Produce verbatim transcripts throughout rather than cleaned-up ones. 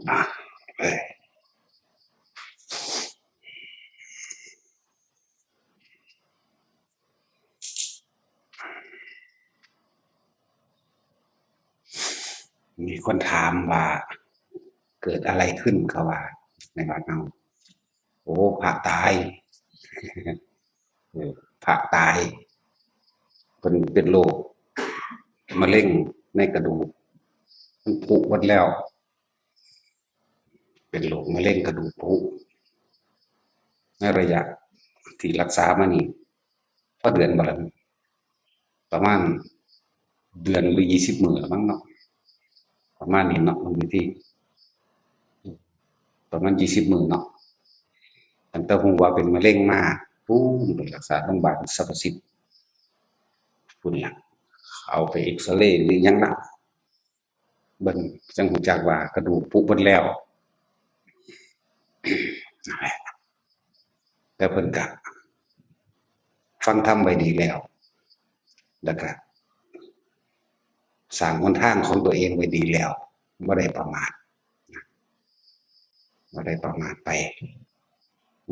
อ่ะเอ้ย มีคนถามว่า เกิดอะไรขึ้นเขาว่า ในวัดเฮา โอ้ พระตาย เออ พระตาย เป็น เป็นโรคมะเร็งในกระดูก มันผุหมดแล้ว เป็นโรคมะเร็งกระดูกผุ ในระยะที่รักษามานี่ พอเดือนบ่ล่ะ ประมาณเดือนหรือยี่สิบมื้อละมั้งเนาะ ประมาณนี้เนาะ บางที ประมาณยี่สิบมื้อเนาะ ตั้งแต่ฮู้ว่าเป็นมะเร็งมา ปู๊นไปรักษาโรงพยาบาลสรรพสิทธิ์ พู้นล่ะ เอาไปเอ็กซเรย์หรือหยังล่ะ เบิ่งจั่งฮู้จักว่ากระดูกผุเบิดแล้ว นั่นแหละ แต่เพิ่นก็ฟังธรรมไว้ดีแล้ว แล้วก็สร้างหนทางของตัวเองไว้ดีแล้ว บ่ได้ประมาท บ่ได้ประมาทไป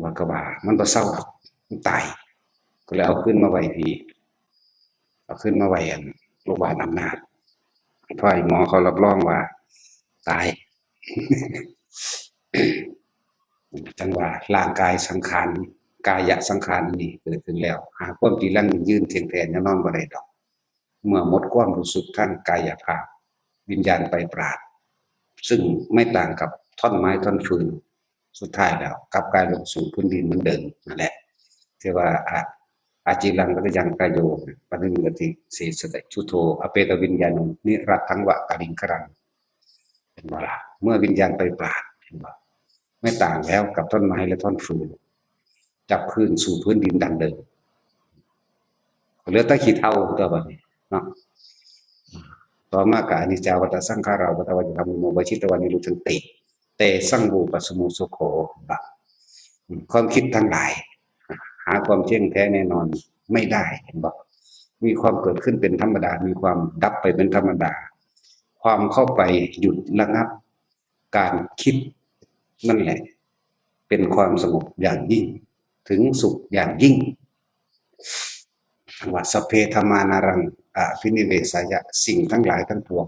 ว่าก็ว่ามันบ่เซาดอก มันตาย ก็เลยเอาคืนมาไว้พี้ เอาคืนมาไว้อันโรงพยาบาลอำนาจ พอให้หมอเขารับรองว่าตาย จั่งว่าร่างกายสังขาร กายสังขารนี่เกิดขึ้นแล้ว หาความจีรังยั่งยืนเที่ยงแท้แน่นอนบ่ได้ดอก เมื่อหมดความรู้สึกทางกายภาพ วิญญาณไปปราด ซึ่งไม่ต่างกับท่อนไม้ท่อนฟืน สุดท้ายแล้วกลับกลายลงสู่พื้นดินเหมือนเดิมนั่นแหละ ที่ว่า อะ อาจีรังกตยังกายโย ปะริงกติเสสติชุโท อเปตวิญญาณัง นิรัตถังวะกะลิงครัง เห็นบ่ล่ะ เมื่อวิญญาณไปปราด เห็นบ่ ไม่ต่างแล้วกับท่อนไม้และท่อนฟืน กลับคืนสู่พื้นดินดังเดิม เหลือแต่ขี้เถ้าตัวบัดนี้เนาะ ต่อมาก็ อนิจจาวัตตสังขารา วัตตวัจจธรรมโม วชิตวานิรุจันติ เตสังโวปัสสโมสุโข บะ ความคิดทั้งหลาย หาความเที่ยงแท้แน่นอนไม่ได้ เห็นบ่ มีความเกิดขึ้นเป็นธรรมดา มีความดับไปเป็นธรรมดา ความเข้าไปหยุดระงับการคิดนั่นแหละ เป็นความสงบอย่างยิ่ง ถึงสุขอย่างยิ่ง ว่า สัพเพธัมมานารัง อภินิเวสายะ สิ่งทั้งหลายทั้งปวง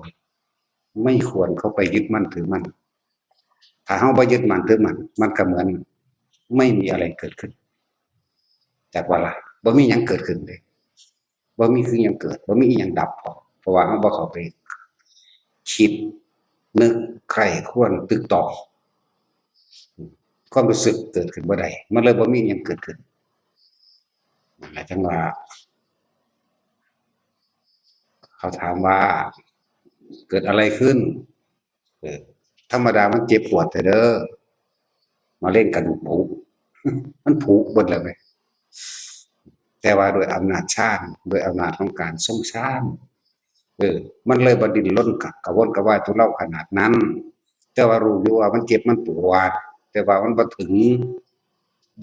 ไม่ควรเข้าไปยึดมั่นถือมั่น ถ้าเฮาบ่ยึดมั่นถือมั่น มันก็เหมือนไม่มีอะไรเกิดขึ้น จักว่าล่ะ บ่มีหยังเกิดขึ้นเลย บ่มีคือหยังเกิด บ่มีอีหยังดับพร้อม เพราะว่าเฮาบ่เข้าไปคิด นึก ใคร่ครวญ ตึกตอง ความรู้สึกเกิดขึ้นบ่ได้ มันเลยบ่มีหยังเกิดขึ้น นั่นแหละจั่งว่า เขาถามว่า เกิดอะไรขึ้น เออ ธรรมดามันเจ็บปวดแท้เด้อ มะเร็งกระดูกผุ มันผุเบิดแล้วแหม แต่ว่าโดยอำนาจฌาน โดยอำนาจของการทรงฌาน เออ มันเลยบ่ดิ้นรนกระวนกระวายทุเลาขนาดนั้น แต่ว่ารู้อยู่ว่ามันเจ็บมันปวด แต่ว่ามันบ่ถึง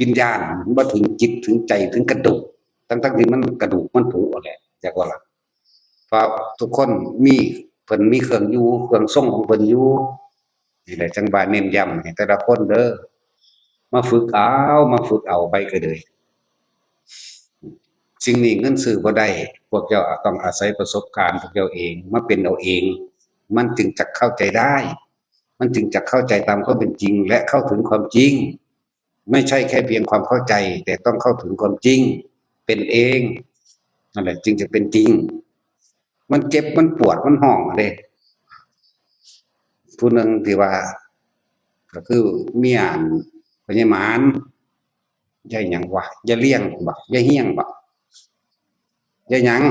วิญญาณ มันบ่ถึงจิตถึงใจถึงกระดูก ทั้งๆที่มันกระดูกมันผุนั่นแหละ จักว่าล่ะ เพราะทุกคนมีเพิ่นมีเครื่องอยู่เครื่องทรงของเพิ่นอยู่ นี่แหละจั่งว่าเน้นย้ำให้แต่ละคนเด้อ มาฝึกเอา มาฝึกเอาไปก็เลย สิ่งนี้เงินซื้อบ่ได้ พวกเจ้าต้องอาศัยประสบการณ์พวกเจ้าเอง มาเป็นเอาเอง มันจึงจะเข้าใจได้ มันจึงจะเข้าใจตามความเป็นจริง และเข้าถึงความจริง ไม่ใช่แค่เพียงความเข้าใจ แต่ต้องเข้าถึงความจริง เป็นเอง นั่นแหละจึงจะเป็นจริง มันเจ็บ มันปวด มันฮ้องเด้ ผู้หนึ่งที่ว่า ก็คือเมียอันพญามาร ยายหยังวะ ยายเลี้ยงบ่ ยายเฮียงบ่ ยายหยัง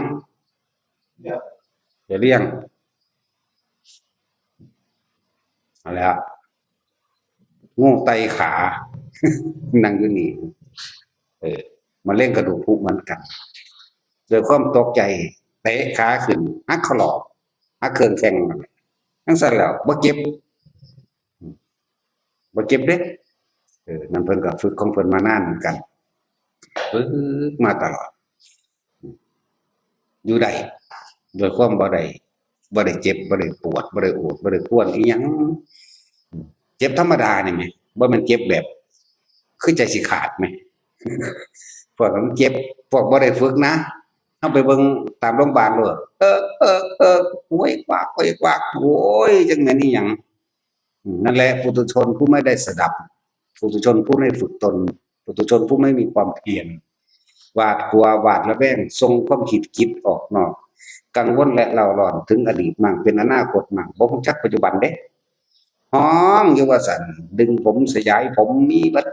ยายเลี้ยง เอาแล้ว งูไต่ขา นั่งอยู่นี่ เออ มะเร็งกระดูกพรุนเหมือนกัน ด้วยความตกใจ เตะขาขึ้น หักข้อศอก หักเครื่องแข้ง จั่งซั้นแล้ว บ่เจ็บ บ่เจ็บเด้ เออ นั่นเพิ่นก็ฝึกของเพิ่นมานานเหมือนกัน ฝึกมาตลอด อยู่ได้ ด้วยความบ่ได้ บ่ได้เจ็บ บ่ได้ปวด บ่ได้โอด บ่ได้ครวญอิหยัง เจ็บธรรมดานี่แหม บ่แม่นเจ็บแบบ คือใจสิขาดแหม พวกมันเจ็บ พวกบ่ได้ฝึกนะ เฮาไปเบิ่งตามโรงพยาบาลโลด เอิก เอิก เอิก โอ้ย กวาก โอ้ย กวาก โอ้ย จั่งแม่นอิหยัง อืม นั่นแหละ ปุถุชนผู้ไม่ได้สดับ ปุถุชนผู้ไม่ฝึกตน ปุถุชนผู้ไม่มีความเพียร หวาดกลัว หวาดระแวง ส่งความคิดคิดออกนอก กังวลและเร่าร้อนถึงอดีตมั่ง เป็นอนาคตมั่ง บ่รู้จักปัจจุบันเด้ ฮ้องอยู่ว่าซั่น ดึงผมสยายผมมีเบิด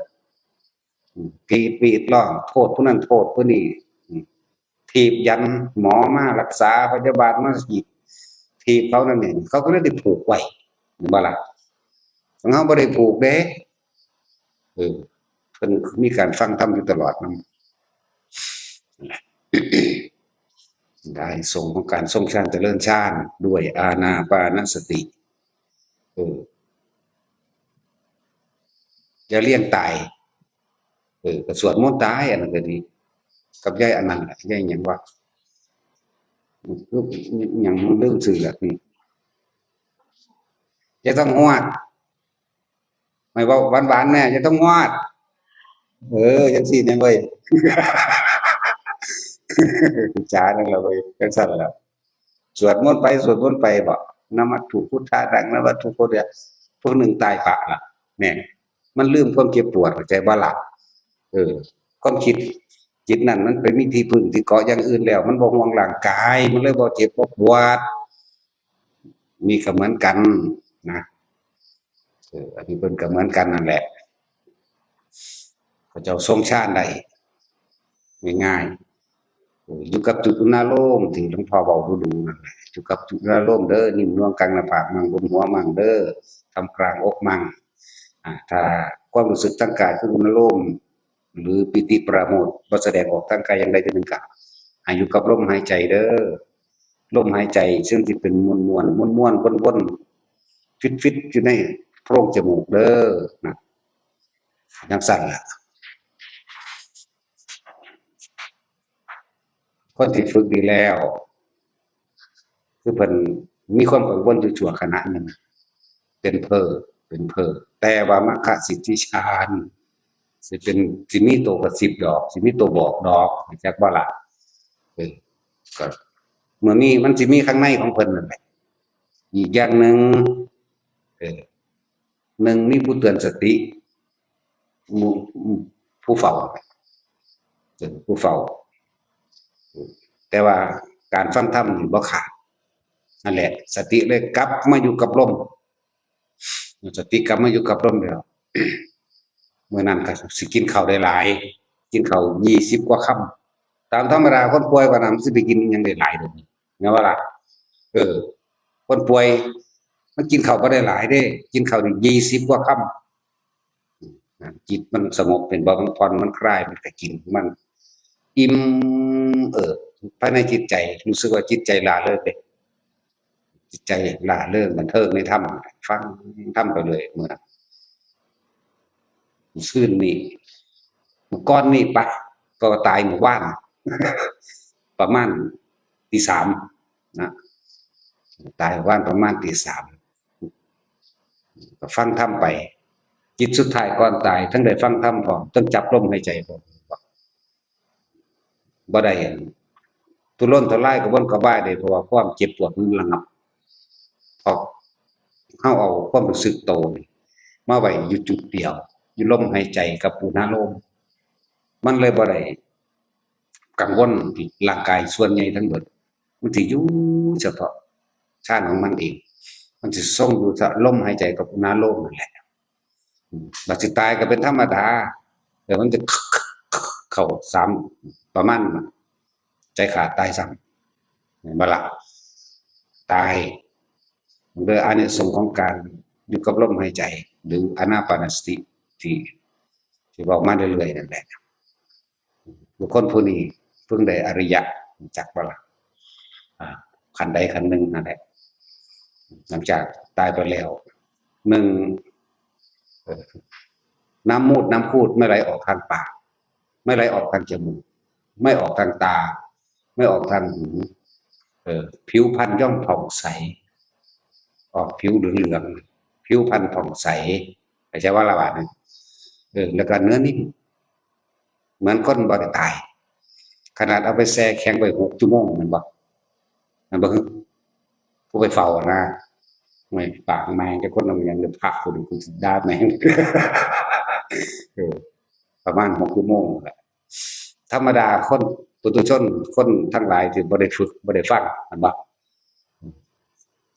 อืม กรีด กรีดร้อง โทษผู้นั้น โทษผู้นี้ อืม ถีบยัน หมอมารักษา พยาบาลมาฉีด ถีบเขานั่นเอง เขาก็เลยได้ผูกไว้ เห็นบ่ล่ะ ของเฮาบ่ได้ผูกเด้ เออ เพิ่นมีการฟังธรรมอยู่ตลอดนำ ได้ส่งของการทรงฌานเจริญฌานด้วยอานาปานสติ เออ อย่าเลี้ยงตาย เออ ก็สวดมนต์ตาย อันนั้นก็ดี กับยายอันนั้นล่ะ ยายหยังวะ หยังลืมชื่อละนี่ ยายทองฮอด ให้เว้าหวานๆแน่ ยายทองฮอด เออ จั่งซี้แน่เว้ย จ๋านั่นล่ะเว้ย จั่งซั้นล่ะ สวดมนต์ไป สวดมนต์ไปบ่ นะมัตถุพุทธานัง นะมัตถุพุทธะ พวกหนึ่งตายปะล่ะ แน่ มันลืมความเจ็บปวด เข้าใจบ่ล่ะ เออ ความคิด จิตนั่นมันไปมีที่พึ่งที่เกาะอย่างอื่นแล้ว มันบ่ห่วงร่างกาย มันเลยบ่เจ็บบ่ปวด นี่ก็เหมือนกันนะ เออ อันนี้เพิ่นก็เหมือนกันนั่นแหละ เขาเจ้าทรงฌานได้ง่ายๆ เออ อยู่กับจุตุณาโลมที่หลวงพ่อเว้าดูๆนั่นแหละ อยู่กับจุตุณาโลมเด้อ นิ่มนวลกลางหน้าผากมั่ง บนหัวมั่งเด้อ ท่ามกลางอกมั่ง อ่า ถ้าความรู้สึกทางกายคืออุณาโลม หรือปีติปราโมทย์บ่แสดงออกทางกายอย่างใดอย่างหนึ่งก็ให้อยู่กับลมหายใจเด้อ ลมหายใจซึ่งสิเป็นม่วนๆ ม่วนๆ วนๆ ฟิตๆ อยู่ในโพรงจมูกเด้อ นะ จั่งซั้นล่ะ คนที่ฝึกดีแล้ว คือเพิ่นมีความกังวลอยู่ชั่วขณะหนึ่ง เป็นเพ้อ เป็นเพ้อ แต่ว่ามรรคสิทธิฌาน สิเป็น สิมีตัวกระซิบดอก สิมีตัวบอกดอก รู้จักบ่ล่ะ เออ ก็ เมื่อมี มันสิมีข้างในของเพิ่นนั่นแหละ อีกอย่างหนึ่ง เออ หนึ่งมีผู้เตือนสติ หมู่ ผู้เฝ้า เออ ผู้เฝ้า แต่ว่าการฟังธรรมนี่บ่ขาด นั่นแหละ สติเลยกลับมาอยู่กับลม สติกลับมาอยู่กับลมแล้ว มื้อนั้นก็สิกินข้าวได้หลาย กินข้าวยี่สิบกว่าคำ ตามธรรมดาคนป่วยว่านั้นมันสิไปกินหยังได้หลายเด้ แม่นบ่ล่ะ เออ คนป่วย มันกินข้าวบ่ได้หลายเด้ กินข้าวนี่ยี่สิบกว่าคำ จิตมันสงบ เป็นบ่ มันผ่อน มันคลาย มันก็กิน มันอิ่ม เออ ภายในจิตใจ รู้สึกว่าจิตใจร่าเริงเด้ จิตใจร่าเริงบันเทิงในธรรม ฟังธรรมไปเลยมื้อนั้น คืนนี้ มื้อก่อนนี้ปะ ก็ตายมื้อวาน ประมาณ ตีสามนะ ตายว่านประมาณตีสาม ก็ฟังธรรมไป จิตสุดท้ายก่อนตาย ทั้งได้ฟังธรรมพร้อม ทั้งจับลมหายใจพร้อม บ่ได้ทุรนทุรายกระวนกระวายเลย เพราะว่าความเจ็บปวดมันระงับ เพราะเฮาเอาความรู้สึกโตนี่มาไว้อยู่จุดเดียว อยู่ลมหายใจกับอุณาโลม มันเลยบ่ได้กังวลร่างกายส่วนใหญ่ทั้งหมด มันสิอยู่เฉพาะฌานของมันเอง มันสิทรงอยู่เฉพาะลมหายใจกับอุณาโลมนั่นแหละ อืม บัดสิตายก็เป็นธรรมดา แต่มันจะ เข้าสาม ประมาณนั้น ใจขาดตายซ้ำ เห็นบ่ล่ะ ตาย มันเป็นอานิสงส์ของการอยู่กับลมหายใจ หรืออานาปานสติที่ ที่บอกมาเรื่อยๆนั่นแหละ บุคคลผู้นี้เพิ่งได้อริยะ รู้จักบ่ล่ะ อ่า ขั้นใดขั้นหนึ่งนั่นแหละ หลังจากตายไปแล้ว หนึ่ง เอ่อ น้ำมูตรน้ำครูดไม่ไหลออกทางปาก ไม่ไหลออกทางจมูก ไม่ออกทางตา ไม่ออกทางหู เอ่อ ผิวพรรณย่อมผ่องใส ออกผิวเหลืองๆ ผิวพรรณผ่องใส เข้าใจว่าละบาดนี้ เออ แล้วก็เนื้อนิ่ม เหมือนคนบ่ได้ตาย ขนาดเอาไปแช่แข็งไว้หกชั่วโมง แม่นบ่ แม่นบ่ ผู้ไปเฝ้านะ ไม่ปากแม่งจะคนเอาหยัง เดี๋ยวพระผู้นี้กูสิด่าแม่ง เออ ประมาณหกชั่วโมงแหละ ธรรมดาคนปุถุชน คนทั้งหลายที่บ่ได้ฝึก บ่ได้ฟัง แม่นบ่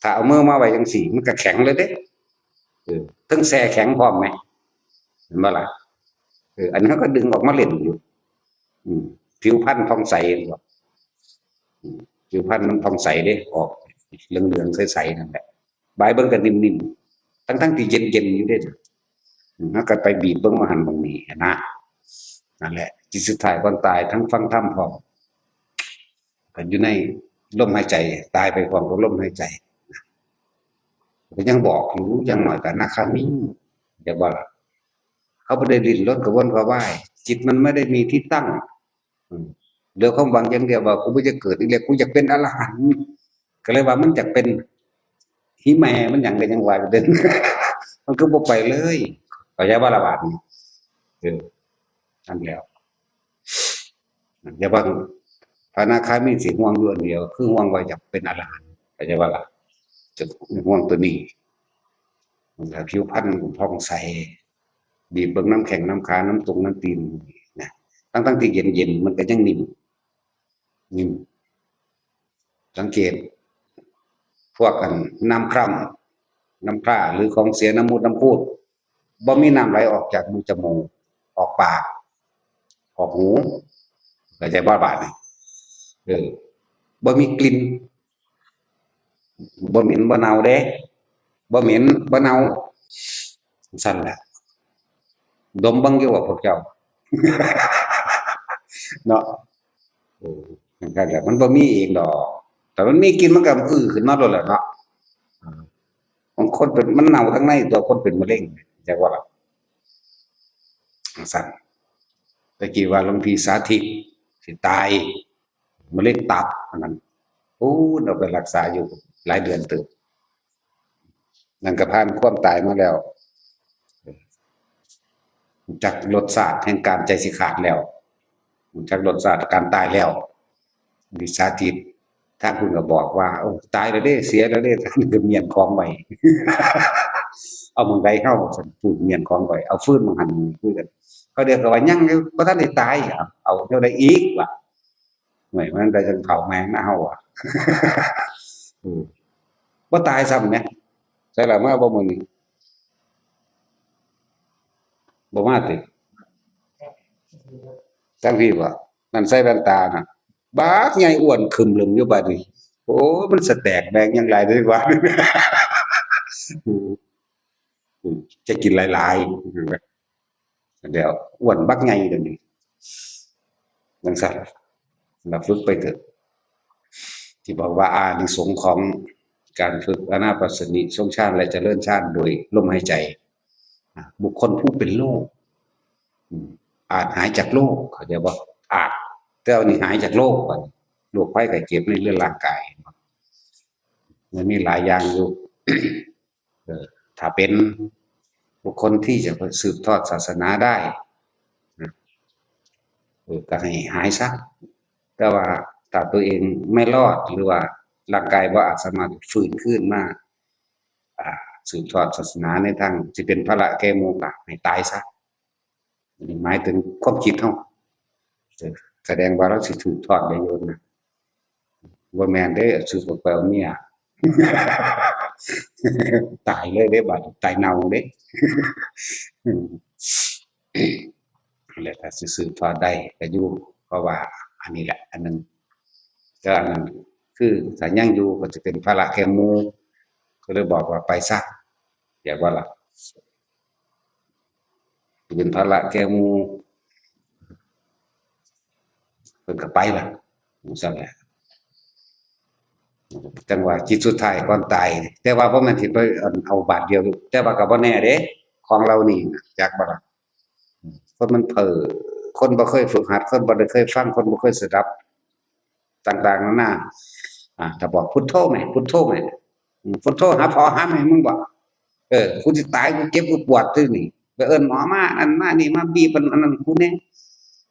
ถ้าเอามือมาไว้จังซี่ มันก็แข็งเลยเด้ เออ ทั้งแช่แข็งพร้อมไหม เห็นบ่ล่ะ เออ อันนี้เขาก็ดึงออกมาเล่นอยู่ อืม ผิวพรรณผ่องใส เห็นบ่ อืม ผิวพรรณมันผ่องใสเด้ ออกเหลืองๆ ใสๆ นั่นแหละ บายเบิ่งก็นิ่มๆ ทั้งๆ ที่เย็นๆ อยู่เด้ อืม แล้วก็ไปบีบเบิ่งมาหั่นบ่งนี้นะ นั่นแหละ จิตสุดท้ายก่อนตาย ทั้งฟังธรรมพร้อม ก็อยู่ในลมหายใจ ตายไปพร้อมกับลมหายใจ ก็ยังบอกอยู่ อย่างน้อยก็อนาคามี เห็นบ่ล่ะ เขาบ่ได้ดิ้นรนกระวนกระวาย จิตมันไม่ได้มีที่ตั้ง อืม เหลือความหวังอย่างเดียวว่า กูบ่อยากเกิดอีกแล้ว กูอยากเป็นอรหันต์ ก็เลยว่ามันอยากเป็น อีแม่มันหยังก็ยังว่าอยู่เด้ มันคือบ่ไปเลย เข้าใจบ่ล่ะบาดนี้ เออ นั่นแล้ว อย่าเบิ่ง พระอนาคามีสิห่วงอยู่อันเดียว คือห่วงว่าอยากเป็นอรหันต์ เข้าใจบ่ล่ะ จะห่วงตัวนี้ มันก็ผิวพรรณผ่องใส บีบเบิ่งน้ำแข้งน้ำขา น้ำตรงน้ำตีนนะ ทั้งๆ ที่เย็นๆ มันก็ยังนิ่ม นิ่ม สังเกต พวกอันน้ำคร่ำ น้ำคร่า หรือของเสีย น้ำมูตรน้ำครูด บ่มีน้ำไหลออกจากรูจมูก ออกปาก ออกหู เข้าใจบ่บาดนี้ เออ บ่มีกลิ่น บ่เหม็นบ่เน่าเด้ บ่เหม็นบ่เน่า ซั่นแหละ ดมเบิ่งอยู่ว่าพวกเจ้า เนาะ เออ นั่นแหละ มันบ่มีเองดอก แต่มันมีกลิ่นมันก็อื้อขึ้นมาโลดแหละเนาะ อ่า บางคนเป็น มันเน่าทั้งในตัว คนเป็นมะเร็ง จักว่าล่ะ ซั่น แต่กี้ว่าหลวงพี่สาธิตสิตาย มะเร็งตับ อันนั้น โอ้ เอาไปรักษาอยู่หลายเดือนเติบ นั่นก็ผ่านความตายมาแล้ว รู้จักรสชาติแห่งการใจสิขาดแล้ว รู้จักรสชาติการตายแล้ว วิสาธิต ทางคุณก็บอกว่า โอ้ ตายแล้วเด้ เสียแล้วเด้ ท่านก็เมียนของไว้ เอาหม่องใดเฮา ซั่น ปลูกเมียนของไว้ เอาฟืนหม่องหั่น คุยกัน เขาเดียวก็ว่า ยังอยู่ บ่ทันได้ตาย เอา เอาเท่าใดอีกวะ ไม่ มันได้จังเผาแมงนะเฮาอะ อืม บ่ตายซ้ำเนี่ย ใช่ละมาบ่มื้อนี้ บ่มาติ จังพี่บ่ นั่นใส่แว่นตาน่ะ บักใหญ่อ้วนขึ้นลึมอยู่บัดนี้ โอ้ มันสะแตกแดงยังหลายได้ว่า อืม อืม จะกินหลายๆ เดี๋ยวอ้วนบักใหญ่เดี๋ยวนี้ จังซั่น เราฝึกไปเถอะ ที่บอกว่าอานิสงส์ของการฝึกอานาปานสติทรงฌานและเจริญฌานโดยลมหายใจ อ่ะ บุคคลผู้เป็นโรค อืม อาจหายจากโรค เข้าใจบ่ อาจ แต่อันนี้หายจากโรคก่อน โรคภัยไข้เจ็บในเรื่องร่างกาย มันมีหลายอย่างอยู่ เออ ถ้าเป็นบุคคลที่จะสืบทอดศาสนาได้นะ เออ ก็ให้หายซะ แต่ว่าถ้าตัวเองไม่รอด หรือว่าร่างกายบ่อาจสามารถฟื้นคืนมา อ่า สืบทอดศาสนาในทางที่เป็นภาระแก่หมู่ ก็ให้ตายซะ อันนี้หมายถึงความคิดเฮา แสดงว่าเราสิถูกทอดไปโยนนะ บ่แม่นเด้ สืบออกไปเอาเมีย ตายเลยเด้ บัดตายเน่าเด้ แล้วถ้าสิสืบทอดได้ก็อยู่ เพราะว่าอันนี้แหละ อันหนึ่ง ก็อันนั้นคือถ้ายังอยู่ก็จะเป็นภาระแก่หมู่ ก็เลยบอกว่าไปซะ อยากว่าล่ะ เป็นภาระแก่หมู่ เพิ่นก็ไปล่ะ จั่งซั่นแหละ จั่งว่าจิตสุดท้ายก่อนตาย แต่ว่าบ่แม่นสิไปเอาบาทเดียว แต่ว่าก็บ่แน่เด้ ของเหล่านี้นะ จักบ่ล่ะ คนมันเผลอ คนบ่เคยฝึกหัด คนบ่ได้เคยฟัง คนบ่เคยสดับ ต่างๆนานา อ่า ถ้าบอกพุทโธแหม พุทโธแหม อืม พุทโธหาพ่อหาแม่มึงบ่ เออ กูสิตาย กูเจ็บ กูปวดซื่อนี่ ไปเอิ้นหมอมา อันมานี่ มาบีบอัน อันนั้นกูแน่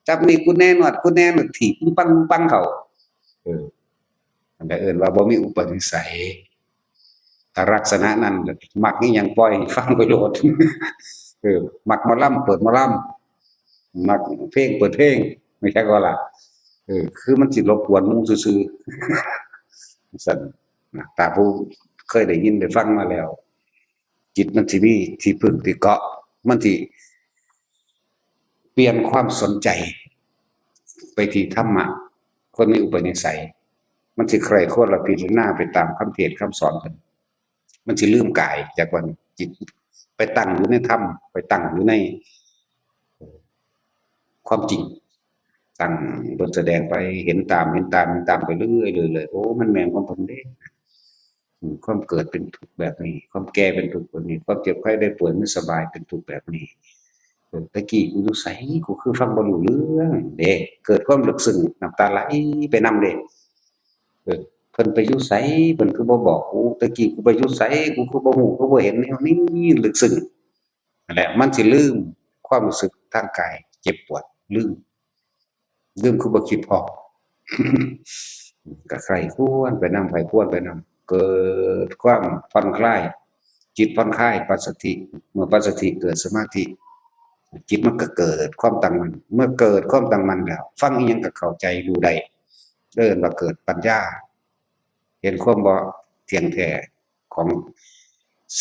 จับนี่กูแน่ นวดกูแน่ ถีบปึ้งปัง ปึ้งปังเข้า เออ อันนั้นเอิ้นว่าบ่มีอุปนิสัย ถ้าลักษณะนั้น มักอีหยังปล่อยให้ฟังไปโลด เออ มักหมอลำ เปิดหมอลำ มักเพลง เปิดเพลง แม่นจั่งว่าล่ะ เออ คือมันสิรบกวนหมู่ซื่อๆ ซั่นนะ ถ้าผู้เคยได้ยินได้ฟังมาแล้ว จิตมันสิมีที่พึ่งที่เกาะ มันสิเปลี่ยนความสนใจไปที่ธรรมะ คนมีอุปนิสัย มันสิใคร่ครวญและพิจารณาไปตามคำเทศน์คำสอนเพิ่น มันสิลืมกาย จากวันจิตไปตั้งอยู่ในธรรม ไปตั้งอยู่ในความจริง ตั้งเพิ่นแสดงไป เห็นตาม เห็นตาม เห็นตามไปเรื่อยๆเลย โอ้ มันแม่นของเพิ่นเด้ อืม ความเกิดเป็นทุกข์แบบนี้ ความแก่เป็นทุกข์แบบนี้ ความเจ็บไข้ได้ป่วยไม่สบายเป็นทุกข์แบบนี้ เออ แต่กี้กูอยู่ไส กูคือฟังบ่รู้เรื่องเด้ เกิดความลึกซึ้ง น้ำตาไหลไปนำเด้ เออ เพิ่นไปอยู่ไส เพิ่นคือบ่บอกกู แต่กี้กูไปอยู่ไส กูคือบ่ฮู้ กูบ่เห็นแนวนี้ ลึกซึ้ง นั่นแหละ มันสิลืมความรู้สึกทางกายเจ็บปวด ลืม ลืมคือบ่คิดพ้อ ก็ใคร่ครวญไปนำ ใคร่ครวญไปนำ เกิดความผ่อนคลาย จิตผ่อนคลาย ปัสสัทธิ เมื่อปัสสัทธิเกิดสมาธิ จิตมันก็เกิดความตั้งมั่น เมื่อเกิดความตั้งมั่นแล้ว ฟังอิหยังก็เข้าใจรู้ได้ เอิ้นว่าเกิดปัญญา เห็นความบ่เที่ยงแท้ของ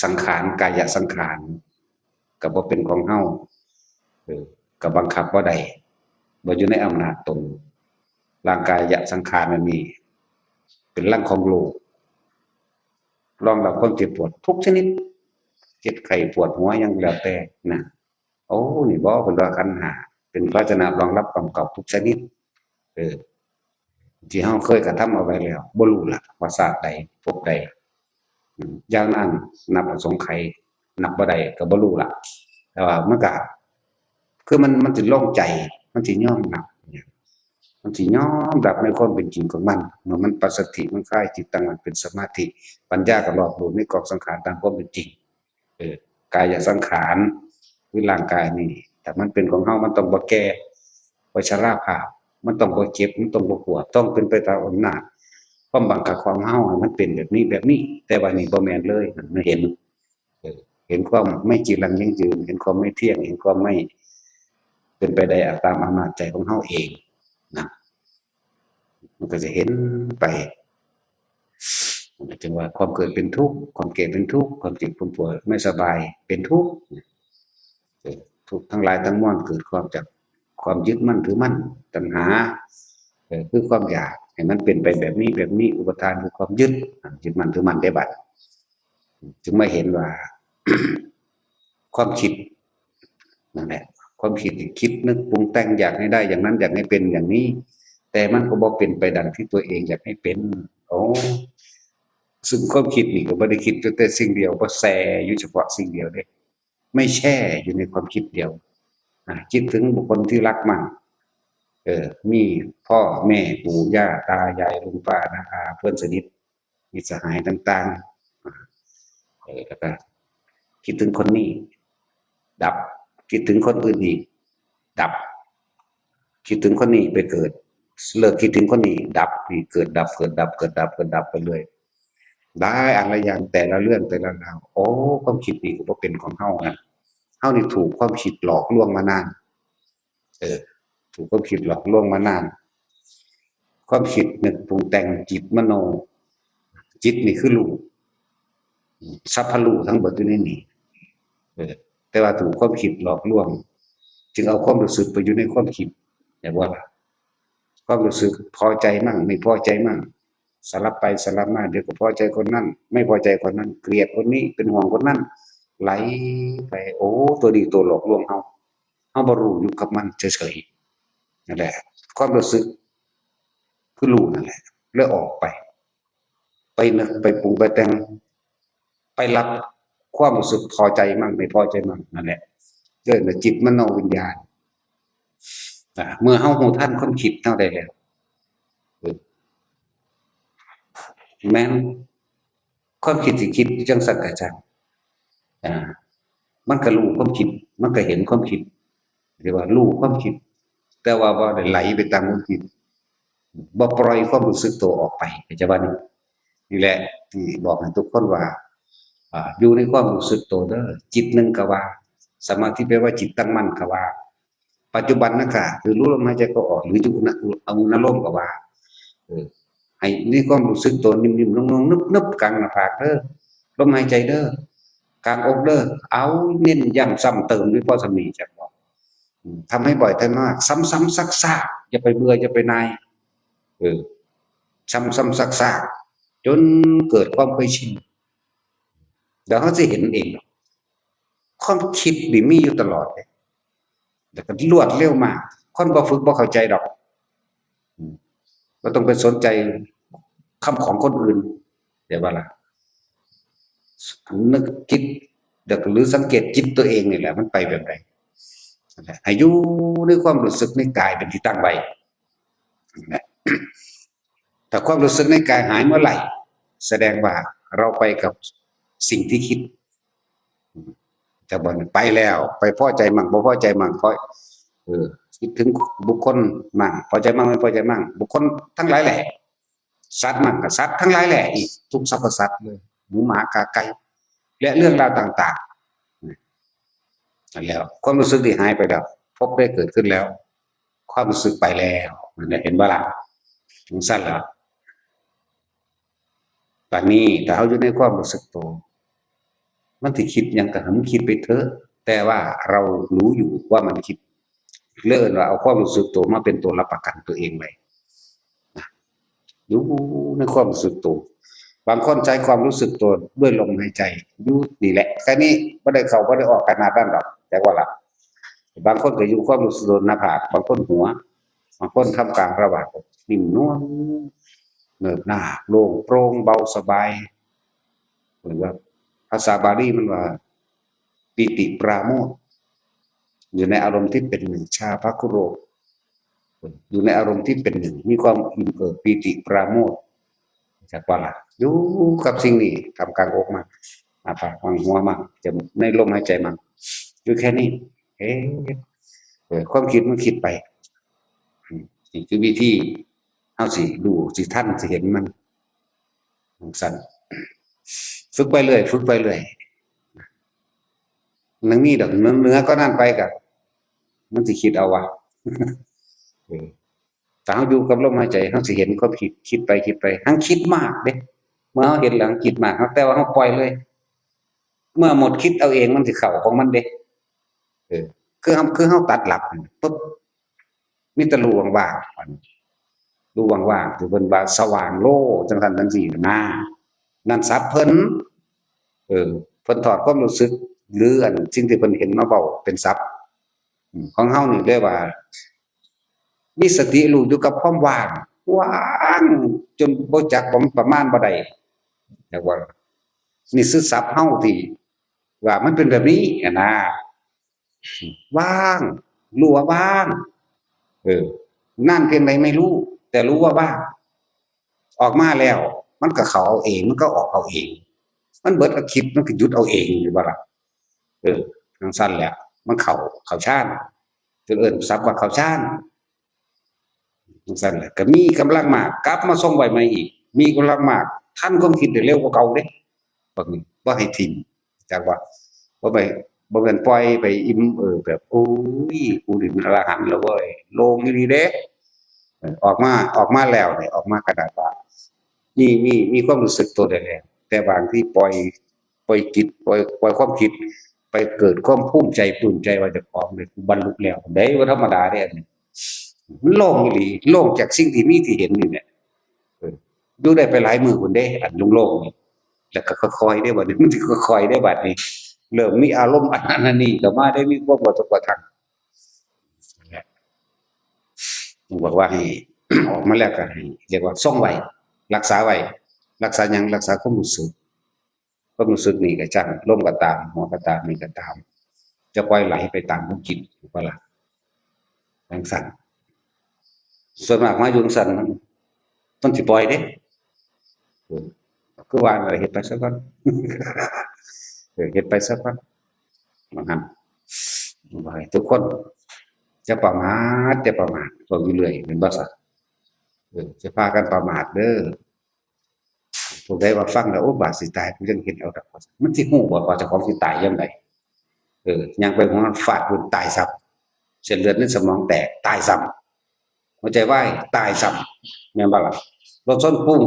สังขาร กายสังขาร ก็บ่เป็นของเฮา เออ ก็บังคับบ่ได้ บ่อยู่ในอำนาจตน ร่างกายสังขารมันมี เป็นรังของโลก รองรับความเจ็บปวดทุกชนิด เจ็บไข้ปวดหัวหยังแล้วแต่นะ โอ้ นี่บ่ เพิ่นว่าขันธ์ห้าเป็นภาชนะรองรับกรรมเก่าทุกชนิด เออ ที่เฮาเคยกระทำเอาไว้แล้ว บ่รู้ล่ะว่าชาติใด ภพใด อืม อย่างนั้นนับอสงไขย นับบ่ได้ก็บ่รู้ล่ะ แต่ว่ามันก็ คือมัน มันสิโล่งใจ มันสิยอมรับ มันสิยอมรับในความเป็นจริงของมัน เมื่อมันปัสสัทธิ มันคลายจิตตั้งมั่นเป็นสมาธิ ปัญญาก็รอบรู้ในกองสังขารตามความเป็นจริง เออ กายสังขาร คือร่างกายนี่ ถ้ามันเป็นของเฮา มันต้องบ่แก่ บ่ชราภาพ มันต้องบ่เจ็บ มันต้องบ่ปวด ต้องเป็นไปตามอำนาจความบังคับของเฮา ให้มันเป็นแบบนี้ แบบนี้ แต่ว่านี่บ่แม่นเลย มันเห็น เออ เห็นความไม่จีรังยั่งยืน เห็นความไม่เที่ยง เห็นความไม่เป็นไปได้ตามอำนาจใจของเฮาเองนะ มันก็จะเห็นไป จึงว่าความเกิดเป็นทุกข์ ความแก่เป็นทุกข์ ความเจ็บความปวดไม่สบายเป็นทุกข์ เออ ทุกข์ทั้งหลายทั้งมวลเกิดความจากความยึดมั่นถือมั่น ตัณหา เออ คือความอยากให้มันเป็นไปแบบนี้แบบนี้ อุปาทานคือความยึด อ่ะ ยึดมั่นถือมั่นได้บัด จึงมาเห็นว่า ความคิด นั่นแหละ ความคิดนี่คิดนึกปรุงแต่งอยากให้ได้อย่างนั้น อยากให้เป็นอย่างนี้ แต่มันก็บ่เป็นไปดังที่ตัวเองอยากให้เป็น โอ้ ซึ่งความคิดนี่ก็บ่ได้คิดแต่สิ่งเดียว บ่แช่อยู่เฉพาะสิ่งเดียวเด้ ไม่แช่อยู่ในความคิดเดียว อ่ะ คิดถึงบุคคลที่รักมั่ง เออ มีพ่อแม่ปู่ย่าตายายลุงป้าน้าอาเพื่อนสนิท มิตรสหายต่างๆ เออ แล้วก็คิดถึงคนนี้ ดับ คิดถึงคนอื่นอีก ดับ คิดถึงคนนี้ไปเกิด เลิกคิดถึงคนนี้ ดับ นี่เกิดดับ เกิดดับ เกิดดับ เกิดดับไปเลย หลายอันหลายอย่าง แต่ละเรื่องแต่ละราว โอ้ ความคิดนี่ก็บ่เป็นของเฮานะ เฮานี่ถูกความคิดหลอกลวงมานาน เออ ถูกความคิดหลอกลวงมานาน ความคิดนึกปรุงแต่ง จิตมโน จิตนี่คือรู้ สัพพะรู้ทั้งหมดอยู่ในนี้ เออ แต่ว่าถูกความคิดหลอกลวง จึงเอาความรู้สึกไปอยู่ในความคิด เห็นบ่ล่ะ ความรู้สึกพอใจมั่ง ไม่พอใจมั่ง สลับไปสลับมา เดี๋ยวก็พอใจคนนั้น ไม่พอใจคนนั้น เกลียดคนนี้ เป็นห่วงคนนั้น ไหลไป โอ้ ตัวนี้ตัวหลอกลวงเฮา เฮาบ่รู้อยู่กับมันเฉยๆ นั่นแหละ ความรู้สึก คือรู้นั่นแหละ แล้วออกไป ไปนึก ไปปรุง ไปแต่ง ไปรับความรู้สึกพอใจมั่ง ไม่พอใจมั่ง นั่นแหละ เกิดมาจิตมโนวิญญาณ อ่า เมื่อเฮารู้ทันความคิดเฮาได้แล้ว เออ แม่น ความคิดสิคิดอยู่จังซั่นก็ช่าง อ่า มันก็รู้ความคิด มันก็เห็นความคิด เรียกว่ารู้ความคิด แต่ว่าบ่ได้ไหลไปตามความคิด บ่ปล่อยความรู้สึกตัวออกไป เข้าใจบ่นี่ นี่แหละที่บอกให้ทุกคนว่า อ่า อยู่ในความรู้สึกตัวเด้อ จิตหนึ่งก็ว่า สมาธิแปลว่าจิตตั้งมั่นก็ว่า ปัจจุบันนะคะ คือรู้ลมหายใจเข้าออก หรืออยู่อุณห อุณหภูมิก็ว่า เออ ให้มีความรู้สึกตัวนิ่มๆ นุ่มๆ นึบๆ กลางหน้าผากเด้อ ลมหายใจเด้อ กลางอกเด้อ เอาเน้นย้ำซ้ำเติมด้วยพ่อสามีจักบอก อืม ทำให้บ่อยทำมาก ซ้ำๆ ซากๆ อย่าไปเบื่อ อย่าไปหน่าย เออ ซ้ำๆ ซากๆ จนเกิดความเคยชิน เดี๋ยวเขาจะเห็นเอง ความคิดนี่มีอยู่ตลอดเลย แต่ก็รวดเร็วมาก คนบ่ฝึกบ่เข้าใจดอก อืม บ่ต้องไปสนใจคำของคนอื่น เดี๋ยวว่าล่ะ นึกคิด เดี๋ยวก็ หรือสังเกตจิตตัวเองนี่แหละ มันไปแบบไหน นั่นแหละ ให้อยู่ในความรู้สึกในกายเป็นที่ตั้งไว้ นั่นแหละ ถ้าความรู้สึกในกายหายเมื่อไหร่ แสดงว่าเราไปกับสิ่งที่คิด แต่บ่อนไปแล้ว ไปพอใจมั่ง บ่พอใจมั่ง เพราะ เออ คิดถึงบุคคลมั่ง พอใจมั่ง ไม่พอใจมั่ง บุคคลทั้งหลายแหละ สัตว์มั่ง ก็สัตว์ทั้งหลายแหละ อีกทุกสรรพสัตว์เลย หมูหมากาไก่ และเรื่องราวต่างๆ นั่นแล้ว ความรู้สึกที่หายไปแล้ว ภพได้เกิดขึ้นแล้ว ความรู้สึกไปแล้ว นั่นแหละ เห็นบ่ล่ะ จังซั่นล่ะ บัดนี้ถ้าเฮาอยู่ในความรู้สึกตัว มันสิคิดหยังก็ให้มันคิดไปเถอะ แต่ว่าเรารู้อยู่ว่ามันคิด เลยเอิ้นว่าเอาความรู้สึกตัวมาเป็นตัวรับประกันตัวเองไว้ นะ อยู่ในความรู้สึกตัว บางคนใช้ความรู้สึกตัวด้วยลมหายใจ อยู่นี่แหละ แค่นี้ บ่ได้เข้าบ่ได้ออกขนาดนั้นดอก แต่ว่าล่ะ บางคนก็อยู่ความรู้สึกตัวหน้าผาก บางคนหัว บางคนท่ามกลางระหว่าง นิ่มนวล เนิบหน้า โล่งโปร่ง เบาสบาย หรือว่าภาษาบาลีมันว่า ปีติปราโมทย์ อยู่ในอารมณ์ที่เป็นหนึ่ง ชาภคุโร อยู่ในอารมณ์ที่เป็นหนึ่ง มีความอิ่มเอิบ ปีติปราโมทย์ จักว่าล่ะ อยู่กับสิ่งนี้ ท่ามกลางอกมั่ง หน้าผากมั่ง หัวมั่ง จมูก ในลมหายใจมั่ง อยู่แค่นี้ เอ๊ะ เออ ความคิดมันคิดไป อืม นี่คือวิธี เฮาสิรู้ สิทัน สิเห็นมัน จังซั่น ฝึกไปเรื่อย ฝึกไปเรื่อย มันมีดอก เหนือ เหนือกว่านั้นไปก็ มันสิคิดเอาว่า เออ ถ้าเฮาอยู่กับลมหายใจ เฮาสิเห็นความคิด คิดไป คิดไป หังคิดมากเด้ เมื่อเฮาเห็นแล้วหังคิดมาก แต่ว่าเฮาปล่อยเลย เมื่อหมดคิดเอาเอง มันสิเข้าของมันเด้ เออ คือเฮา คือเฮาตัดหลับปุ๊บ มีแต่รู้ว่างๆ อัน รู้ว่างๆ ที่เพิ่นว่าสว่างโล จังซั่นจังซี่นะ นั่นศัพท์เพิ่น เออ เพิ่นถอดความรู้สึก หรืออันสิ่งที่เพิ่นเห็นมาเว้าเป็นศัพท์ อืม ของเฮานี่เรียกว่า มีสติรู้อยู่กับความว่าง ว่างจนบ่จักว่ามันประมาณบ่ได้ จักว่า นี่คือศัพท์เฮาที่ว่ามันเป็นแบบนี้อะนะ ว่าง รู้ว่าว่าง เออ นานเพียงใดไม่รู้ แต่รู้ว่าว่าง ออกมาแล้ว มันก็เข้าเอาเอง มันก็ออกเอาเอง มันเบิดอาทิตย์มันก็หยุดเอาเองอยู่บ่ล่ะ เออจั่งซั้นแหละ มันเข้า เข้าฌาน จนเอิ้นศัพท์ว่าเข้าฌาน จั่งซั้นแหละ ก็มีกำลังมาก กลับมาทรงไว้ใหม่อีก มีกำลังมาก ทันความคิดได้เร็วกว่าเก่าเด้ บ่ บ่ให้ถิ่ม จักว่า บ่ไป บ่แม่นปล่อยไปอิ่มเอิบแบบ โอ้ย กูนี่มันอรหันต์แล้วเว้ย โล่งอีหลีเด้ เออ ออกมา ออกมาแล้วเนี่ย ออกมาขนาดว่า มี มี มีความรู้สึกตัวได้แล้ว แต่บางทีปล่อย ปล่อยจิต ปล่อย ปล่อยความคิด ไปเกิดความภูมิใจ ปลื้มใจว่าเจ้าของเนี่ย กูบรรลุแล้ว ได้บ่ธรรมดาเด้อันนี้ มันโล่งอีหลี โล่งจากสิ่งที่มีที่เห็นนี่แหละ เออ อยู่ได้ไปหลายมื้อพุ้นเด้ อันโล่งๆนี่ แล้วก็ค่อยๆเด้บัดนี้ มันสิค่อยๆเด้บัดนี้ เริ่มมีอารมณ์อันนั้นอันนี้เข้ามาได้ มีความกระทบกระทั่ง บอกว่าให้ ออกมาแล้วก็ให้ เรียกว่าทรงไว้ รักษาไว้ รักษาหยัง รักษาความรู้สึก ความรู้สึกนี่ก็ช่าง ลมก็ตาม หัวก็ตาม นี่ก็ตาม จะปล่อยไหลไปตามความคิด ถูกปะล่ะ จั่งซั้น ส่วนมากมาอยู่จั่งซั้น มัน มันสิปล่อยเด้ เออ คือว่านั่นล่ะ เฮ็ดไปซะก่อน เออ เฮ็ดไปซะก่อน ว่าหั่น ว่าให้ทุกคน อย่าประมาท อย่าประมาท เว้าอยู่เรื่อย แม่นบ่ซะ เออ อย่าพากันประมาทเด้อ ผู้ใดว่าฟังแล้ว โอ้ บาดสิตาย กูยังเฮ็ดเอาดอก มันสิฮู้บ่ว่าเจ้าของสิตายยามใด เออ ย่างไปหัวฟาดพื้น ตายซ้ำ เส้นเลือดในสมองแตก ตายซ้ำ หัวใจวาย ตายซ้ำ แม่นบ่ล่ะ รถชนปุ้ง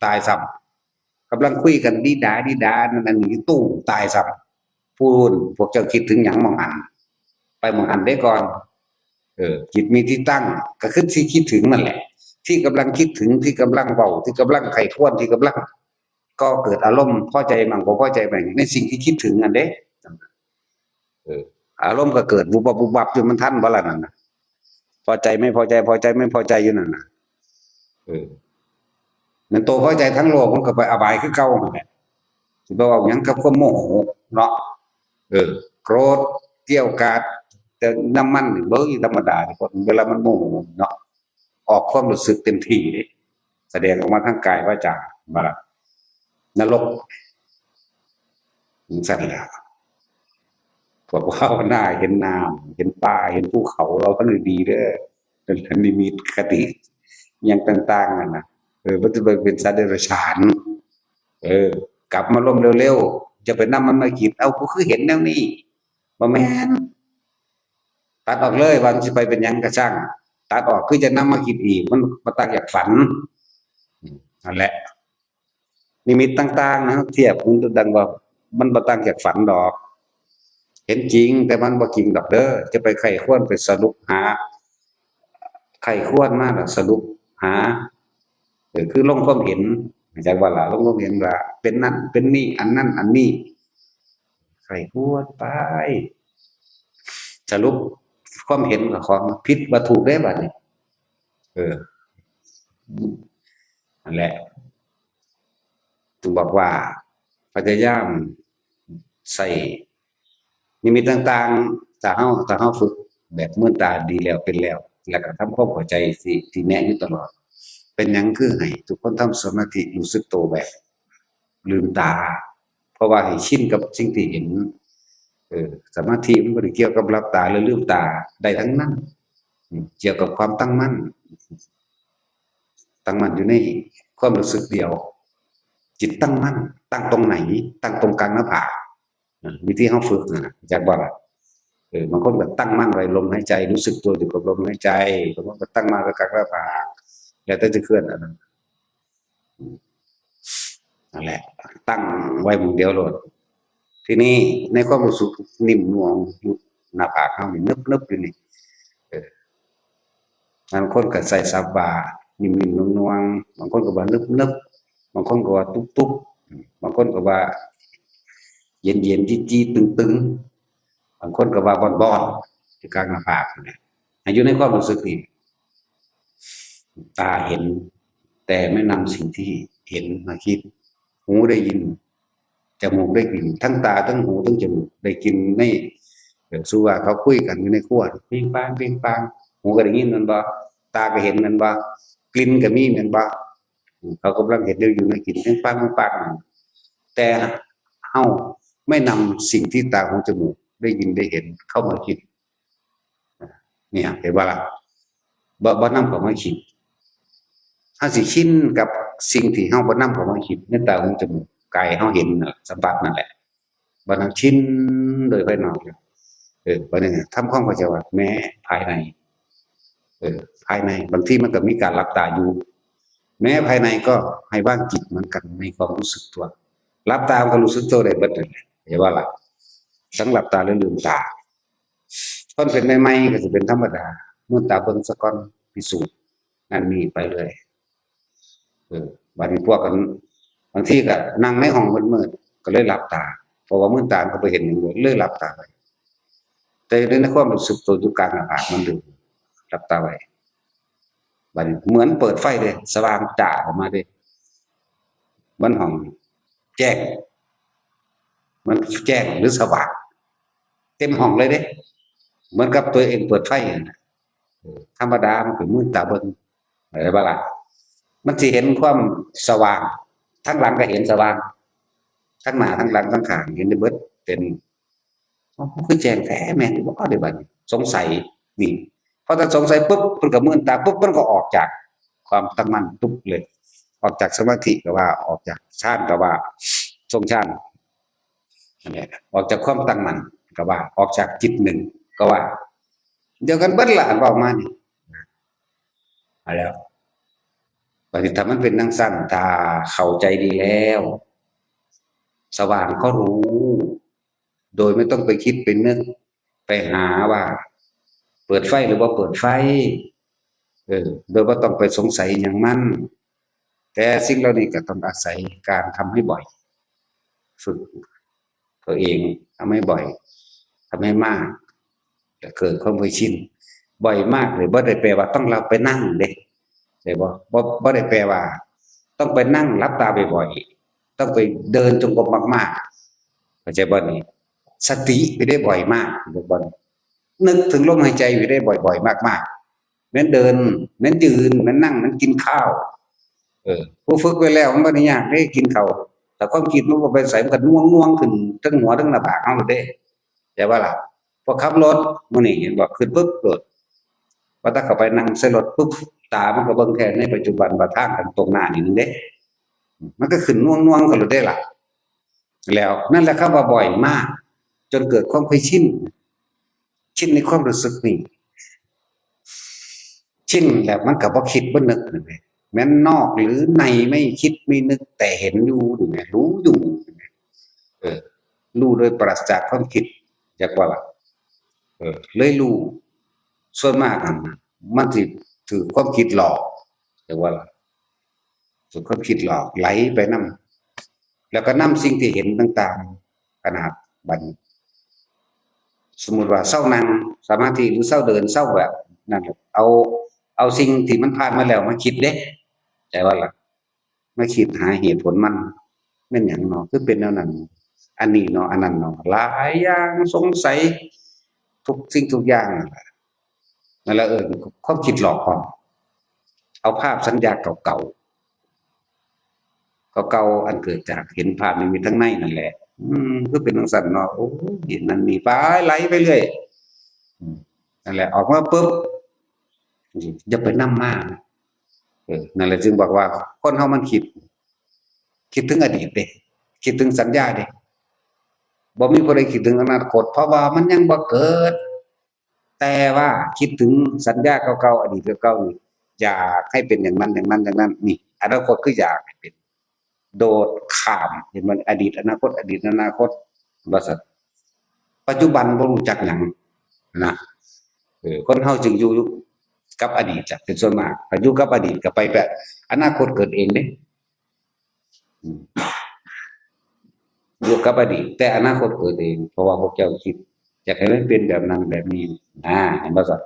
ตายซ้ำ กำลังคุยกันดีดาดีดา นั่นอันนี้ตู้ ตายซ้ำ พู้น พวกเจ้าคิดถึงหยังหม่องหั้น ไปหม่องหั้นเด้ก่อน เออ จิตมีที่ตั้ง ก็คือที่คิดถึงนั่นแหละ ที่กำลังคิดถึง ที่กำลังเว้า ที่กำลังใคร่ครวญ ที่กำลังก่อเกิดอารมณ์พอใจมั่ง บ่พอใจมั่ง ในสิ่งที่คิดถึงนั่นเด้ เออ อารมณ์ก็เกิดวุบวับวุบวับอยู่ มันทันบ่ล่ะนั่นน่ะ พอใจไม่พอใจ พอใจไม่พอใจอยู่นั่นน่ะ เออ นั่นตัวพอใจทั้งโลกมันก็ไปอบายคือเก่านั่นแหละ สิไปเว้าหยังกับความโมโหเนาะ เออ โกรธ เกรี้ยวกราด แต่น้ำมันนี่ เบิ่งธรรมดานี่ เวลามันโมโหเนาะ ออกความรู้สึกเต็มที่เด้ แสดงออกมาทางกายวาจา ว่า นรก จั่งซั้นแหละ พวกภาวนาเห็นน้ำ เห็นป่า เห็นภูเขา เราก็เลยดีเด้อ เป็นนิมิตคติ อย่างต่างๆนั่นน่ะ เออ มันจะไปเป็นสัตว์เดรัจฉาน เออ กลับมาลมเร็วๆ จะไปนำมันมาคิด เอ้า กูคือเห็นแนวนี้ บ่แม่น ตัดออกเลย ว่ามันสิไปเป็นหยังก็ช่าง ตัดออก คือจะนำมาคิดอีก มันบ่ต่างจากฝัน นั่นแหละ นิมิตต่างๆนะ เทียบมันดังว่า มันบ่ต่างจากฝันดอก เห็นจริง แต่มันบ่จริงดอกเด้อ จะไปใคร่ครวญไปสรุปหา ใคร่ครวญมาแล้วสรุปหา เออ คือลงความเห็น จักว่าล่ะ ลงความเห็นว่าเป็นนั่นเป็นนี่ อันนั่นอันนี้ ใคร่ครวญไป สรุปความเห็นกับของผิดว่าถูกได้บัดนี้ เออ นั่นแหละ ถึงบอกว่าพยายามใส่นิมิตต่างๆ ถ้าเฮา ถ้าเฮาฝึกแบบเมือนตาดีแล้วเป็นแล้ว แล้วก็ทำความเข้าใจที่ ที่แนะอยู่ตลอด เป็นหยังคือให้ทุกคนทำสมาธิรู้สึกตัวแบบลืมตา เพราะว่าให้ชินกับสิ่งที่เห็น เออ สมาธิมันบ่ได้เกี่ยวกับหลับตาหรือลืมตา ได้ทั้งนั้น อืม เกี่ยวกับความตั้งมั่น ตั้งมั่นอยู่ในความรู้สึกเดียว จิตตั้งมั่น ตั้งตรงไหน ตั้งตรงกลางหน้าผาก อ่า วิธีเฮาฝึกน่ะ จักบ่ล่ะ เออ บางคนก็ตั้งมั่นไว้ลมหายใจ รู้สึกตัวอยู่กับลมหายใจ บางคนก็ตั้งมั่นไว้กลางหน้าผาก แล้วแต่จะเคลื่อนอันนั้น อืม นั่นแหละ ตั้งไว้หม่องเดียวโลด ทีนี้ในความรู้สึกนิ่มนวลอยู่หน้าผากเฮานี่ นึบๆอยู่นี่ เออ บางคนก็ใส่ศัพท์ว่านิ่มๆนวลๆ บางคนก็ว่านึบๆ บางคนก็ว่าตุ๊บๆ บางคนก็ว่าเย็นๆ จี๊ดๆ ตึงๆ บางคนก็ว่าบ้อนๆ อยู่กลางหน้าผากนั่นแหละ ให้อยู่ในความรู้สึกนี่ ตาเห็น แต่ไม่นำสิ่งที่เห็นมาคิด หูได้ยิน จมูกได้กลิ่น ทั้งตา ทั้งหู ทั้งจมูก ได้กลิ่นใน เออ สมมุติว่าเขาคุยกันอยู่ในครัว ปิ้งปัง ปิ้งปัง หูก็ได้ยินแม่นบ่ ตาก็เห็นแม่นบ่ กลิ่นก็มีแม่นบ่ เขากำลังเห็นอยู่ในกลิ่น แป้งปัง แป้งปัง แต่เฮาไม่นำสิ่งที่ตา หู จมูก ได้ยิน ได้เห็น เข้ามาคิด เนี่ย เห็นบ่ล่ะ บ่ บ่นำเข้ามาคิด เฮาสิชินกับสิ่งที่เฮาบ่นำเข้ามาคิด ในตา หู จมูก กายเฮาเห็นน่ะ สัมผัสนั่นแหละ บ่นั้นชินโดยภายนอกแล้ว เออ บัดนี้ทำความเข้าใจว่า แม้ภายใน เออ ภายใน บางทีมันก็มีการหลับตาอยู่ แม้ภายในก็ให้วางจิตเหมือนกันในความรู้สึกตัว หลับตามันก็รู้สึกตัวได้เบิดนั่นแหละ เห็นบ่ล่ะ ทั้งหลับตาและลืมตา คนเป็นใหม่ๆ ก็สิเป็นธรรมดา มืนตาเบิ่งซะก่อน พิสูจน์ นั่นนี่ไปเรื่อย เออ บัดนี้พวกกัน บางทีก็นั่งในห้องมืดๆ ก็เลยหลับตา เพราะว่ามืนตามันก็บ่เห็นหยังเลย เลยหลับตาไป แต่ในความรู้สึกตัวอยู่กลางหน้าผากมันลืม หลับตาไว้ บัดนี้เหมือนเปิดไฟเลย สว่างจ้าออกมาเลย มันห้องแจ้ง มันแจ้งหรือสว่าง เต็มห้องเลยเด้ เหมือนกับตัวเองเปิดไฟนั่นน่ะ เออ ธรรมดามันก็มืนตาเบิ่ง เห็นบ่ล่ะ มันสิเห็นความสว่าง ทั้งหลังก็เห็นสว่าง ทั้งหน้าทั้งหลังทั้งข้างเห็นได้เบิด เป็น โอ้ คือแจ้งแท้ แม่นบ่เด้บัดนี้ สงสัย นี่ พอถ้าสงสัยปุ๊บ เพิ่นก็มืนตาปุ๊บ มันก็ออกจากความตั้งมั่นปุ๊บเลย ออกจากสมาธิก็ว่า ออกจากฌานก็ว่า ทรงฌาน นั่นแหละ ออกจากความตั้งมั่นก็ว่า ออกจากจิตหนึ่งก็ว่า เดียวกันเบิดล่ะ อันเว้ามานี่ เอาแล้ว บัดนี้ถ้ามันเป็นจั่งซั้น ถ้าเข้าใจดีแล้ว สว่างก็รู้ โดยไม่ต้องไปคิดไปนึก ไปหาว่า เปิดไฟหรือบ่เปิดไฟ เออ โดยบ่ต้องไปสงสัยหยังมัน แต่สิ่งเหล่านี้ก็ต้องอาศัยการทำให้บ่อย ฝึกตัวเองทำให้บ่อย ทำให้มาก จะเกิดความเคยชิน บ่อยมากเลย บ่ได้แปลว่าต้องเราไปนั่งเด้ เข้าใจบ่ บ่ บ่ได้แปลว่า ต้องไปนั่งหลับตาบ่อยๆ ต้องไปเดินจงกรมมากๆ เข้าใจบ่นี่ สติไปได้บ่อยมาก เข้าใจบ่นี่ นึกถึงลมหายใจไปได้บ่อยๆ มากๆ แม่นเดิน แม่นยืน แม่นนั่ง แม่นกินข้าว เออ ผู้ฝึกไว้แล้วมันบ่ได้ยากเด้ กินข้าว แต่ความคิดมันบ่ไปใส มันก็น่วงๆ ขึ้นทั้งหัวทั้งหน้าผากเฮาโลดเด้ เข้าใจบ่ล่ะ พอขับรถมื้อนี้เห็นบ่ ขึ้นปุ๊บโลด ว่าถ้าเข้าไปนั่งใส่รถปุ๊บ ตามันก็เบิ่งแค่ในปัจจุบัน ว่าทางข้างตรงหน้านี่นึงเด้ มันก็ขึ้นน่วงๆ กันโลดเด้ล่ะ แล้วนั่นแหละครับว่าบ่อยมาก จนเกิดความเคยชิน ชินในความรู้สึกนี่ ชินแล้วมันก็บ่คิดบ่นึกนั่นแหละ แม่นนอกหรือในไม่คิดไม่นึก แต่เห็นอยู่นี่แหละ รู้อยู่นี่แหละ เออ รู้โดยปราศจากความคิด จักว่าล่ะ เออ เลยรู้ ส่วนมากอะ มันสิถืกความคิดหลอก จักว่าล่ะ ถืกความคิดหลอก ไหลไปนำ แล้วก็นำสิ่งที่เห็นต่างๆ ขนาดบัดนี้ สมมุติว่าเซานั่งสมาธิ หรือเซาเดิน เซาแบบนั้น เอา เอาสิ่งที่มันผ่านมาแล้วมาคิดเด้ เข้าใจบ่ล่ะ มาคิดหาเหตุผลมัน แม่นหยังเนาะ คือเป็นแนวนั้น อันนี้เนาะ อันนั้นเนาะ หลายอย่าง สงสัย ทุกสิ่งทุกอย่างนั่นแหละ นั่นแหละเอิ้นความคิดหลอกพร้อม เอาภาพสัญญาเก่าๆ เก่าๆ อันเกิดจากเห็นภาพนิมิตทั้งในนั่นแหละ อืม คือเป็นจั่งซั้นเนาะ โอ้ย นั่นนี่ ไป ไหลไปเรื่อย อืม นั่นแหละ ออกมาปุ๊บ อย่าไปนำมา เออ นั่นแหละจึงบอกว่าคนเฮามันคิด คิดถึงอดีตเด้ คิดถึงสัญญาเด้ บ่มีผู้ใดคิดถึงอนาคต เพราะว่ามันยังบ่เกิด แต่ว่าคิดถึงสัญญาเก่าๆ อดีตเก่าๆ นี่ อยากให้เป็นอย่างนั้น อย่างนั้น อย่างนั้น นี่ อนาคตคืออยากให้เป็น โดดข้าม เห็นบ่ อดีต อนาคต อดีต อนาคต ว่าซั่น ปัจจุบันบ่รู้จักหยังนะ เออ คนเฮาจึงอยู่กับอดีตจ้ะ เป็นส่วนมาก ถ้าอยู่กับอดีตก็ไปแบบ อนาคตเกิดเองเด้ อืม อยู่กับอดีต แต่อนาคตเกิดเอง เพราะว่าพวกเจ้าคิด อยากให้มันเป็นแบบนั้นแบบนี้ อ่า เห็นบ่จ๊ะ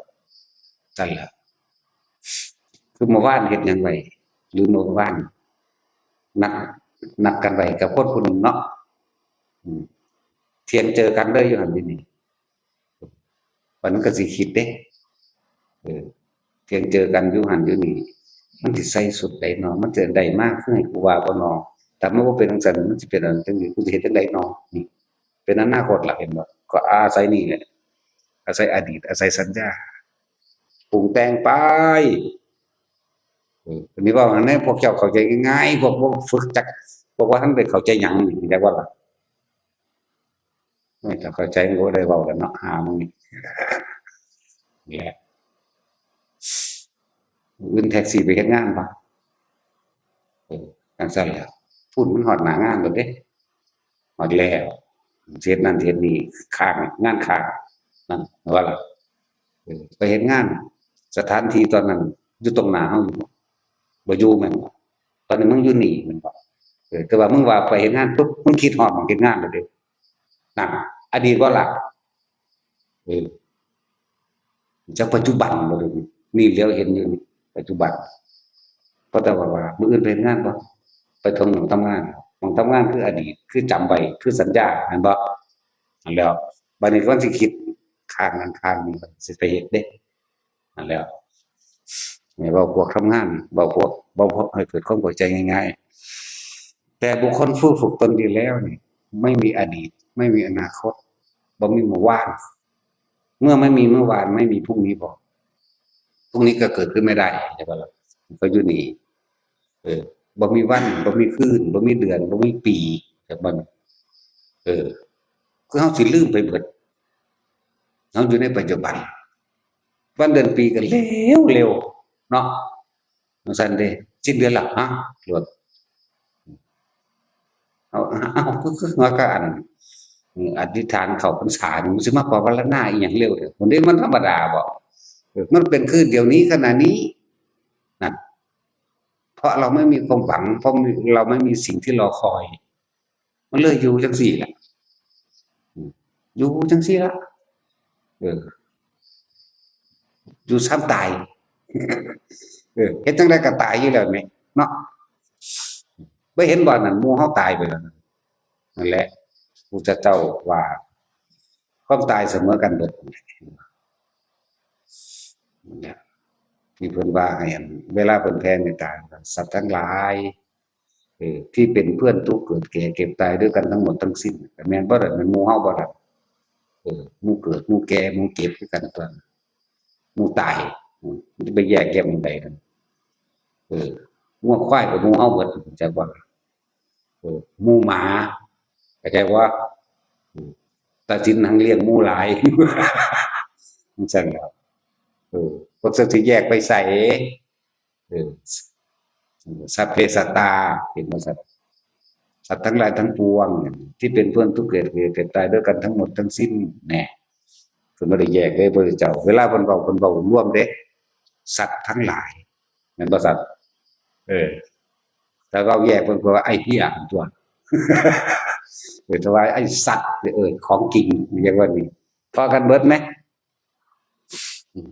นั่นแหละ คือเมื่อวานเฮ็ดหยังไว้ หรือเมื่อวาน นัด นัดกันไว้กับคนผู้หนึ่งเนาะ อืม เถียงเจอกันเลยอยู่หั่นอยู่นี่ บัดนั้นก็สิคิดเด้ เออ เที่ยงเจอกันอยู่หั่นอยู่นี่ มันสิใส่ชุดใดน้อ มันสิได้มาคือให้กูว่าบ่น้อ ถ้ามันบ่เป็นจั่งซั้น มันสิเป็นอันจั่งนี้ กูสิเฮ็ดจั่งใดน้อ นี่ เป็นอนาคตล่ะ เห็นบ่ ก็อาศัยนี่แหละ อาศัยอดีต อาศัยสัญญา ปรุงแต่งไป เออ อันนี้เว้าให้พวกเจ้าเข้าใจง่ายๆ พวกบ่ฝึกจัก พวกบ่ทันได้เข้าใจหยังนี่ จักว่าล่ะ โอ้ย ถ้าเข้าใจมันก็บ่ได้เว้าแล้วเนาะ หามึงนี่ นี่แหละ มื้ออื่นแท็กซี่ไปเฮ็ดงานบ่ เออ จั่งซั้นแหล้ว พู้นมันฮอดหน้างานแล้วเด้ ฮอดแล้ว เฮ็ดนั่นเฮ็ดนี่ ค้าง งานค้าง นั่น ว่าล่ะ เออ ไปเฮ็ดงาน สถานที่ตอนนั้นอยู่ตรงหน้าเฮาอยู่บ่ บ่อยู่แม่นบ่ ตอนนี้มึงอยู่นี่แม่นบ่ เออ แต่ว่ามึงว่าไปเฮ็ดงานปุ๊บ มึงคิดฮอดหม่องเฮ็ดงานแล้วเด้ นั่น อดีตบ่ล่ะ เออ จักปัจจุบันบ่เด้ นี่เหลียวเห็นอยู่นี่ ปัจจุบัน เพราะแต่ว่า ว่า มื้ออื่นไปเฮ็ดงานบ่ ไปทางหม่องทำงาน หม่องทำงานคืออดีต คือจำไว้ คือสัญญา แม่นบ่ นั่นแหล้ว บัดนี้ก่อนสิคิด ค้างนั้นค้างนี้ สิไปเฮ็ดเด้ นั่นแหล้ว นี่เว้าพวกทำงาน เว้าพวก เว้าพวกให้เกิดความเข้าใจง่ายๆ แต่บุคคลผู้ฝึกตนดีแล้วนี่ ไม่มีอดีต ไม่มีอนาคต บ่มีมื้อวาน เมื่อไม่มีมื้อวาน ไม่มีพรุ่งนี้บ่ พรุ่งนี้ก็เกิดขึ้นไม่ได้ ใช่ปะล่ะ ก็อยู่นี่ เออ บ่มีวัน บ่มีคืน บ่มีเดือน บ่มีปี ใช่ปะ เออ คือเฮาสิลืมไปเบิด เฮาอยู่ในปัจจุบัน วันเดือนปีก็เร็วเร็วเนาะ จั่งซั้นเด้ สิ้นเดือนละ ฮะ โลด เอา เอา คือ คือว่าก็อัน อืม อธิษฐานเข้าพรรษานี่ มันสิมาภาวนาอีหยังเร็วเด้อ มันเด้ มันธรรมดาบ่ เออ มันเป็นคือเดี๋ยวนี้ขณะนี้ นั่น เพราะเราไม่มีความหวัง เพราะมี เราไม่มีสิ่งที่รอคอย มันเลยอยู่จั่งซี้แหละ อืม อยู่จั่งซี้ละ เออ อยู่ซ้ำตาย เออ เฮ็ดจั่งใดก็ตายอยู่แล้วแหม เนาะ บ่เห็นบ่นั่น หมู่เฮาตายไปแล้วนั่น นั่นแหละ พุทธเจ้าว่า ความตายเสมอกันเบิด เนี่ย ที่เพิ่นว่าให้อัน เวลาเพิ่นแผ่เมตตา สัตว์ทั้งหลาย เออ ที่เป็นเพื่อนทุกข์เกิดแก่เจ็บตายด้วยกันทั้งหมดทั้งสิ้น แต่แม่นบ่ล่ะ แม่นหมู่เฮาบ่ล่ะ เออ หมู่เกิด หมู่แก่ หมู่เจ็บคือกันตั๊ว หมู่ตาย อืม มันจะไปแยกแยะหม่องใดกัน เออ งัวควายก็หมู่เฮาเบิด เข้าใจบ่ล่ะ เออ หมู่หมา เข้าใจบ่ อืม ตัดสินหังเลี้ยงหมู่หลาย จั่งซั้นแหล้ว เออ พวกเจ้าสิแยกไปไส เออ สัพเพสัตตา เห็นบ่ สัตว์ สัตว์ทั้งหลายทั้งปวง ที่เป็นเพื่อนทุกข์เกิดแก่เจ็บตายด้วยกันทั้งหมดทั้งสิ้น แน่ เพิ่นบ่ได้แยกเด้ พระพุทธเจ้า เวลาเพิ่นเว้า เพิ่นเว้ารวมเด้ สัตว์ทั้งหลาย แม่นบ่ สัตว์ เออ แต่เว้าแยกเพิ่นก็ว่าไอ้เหี้ยตั๊ว เออ แต่ว่าไอ้สัตว์ เออ ของจริง เรียกว่านี่ พอกันเบิดไหม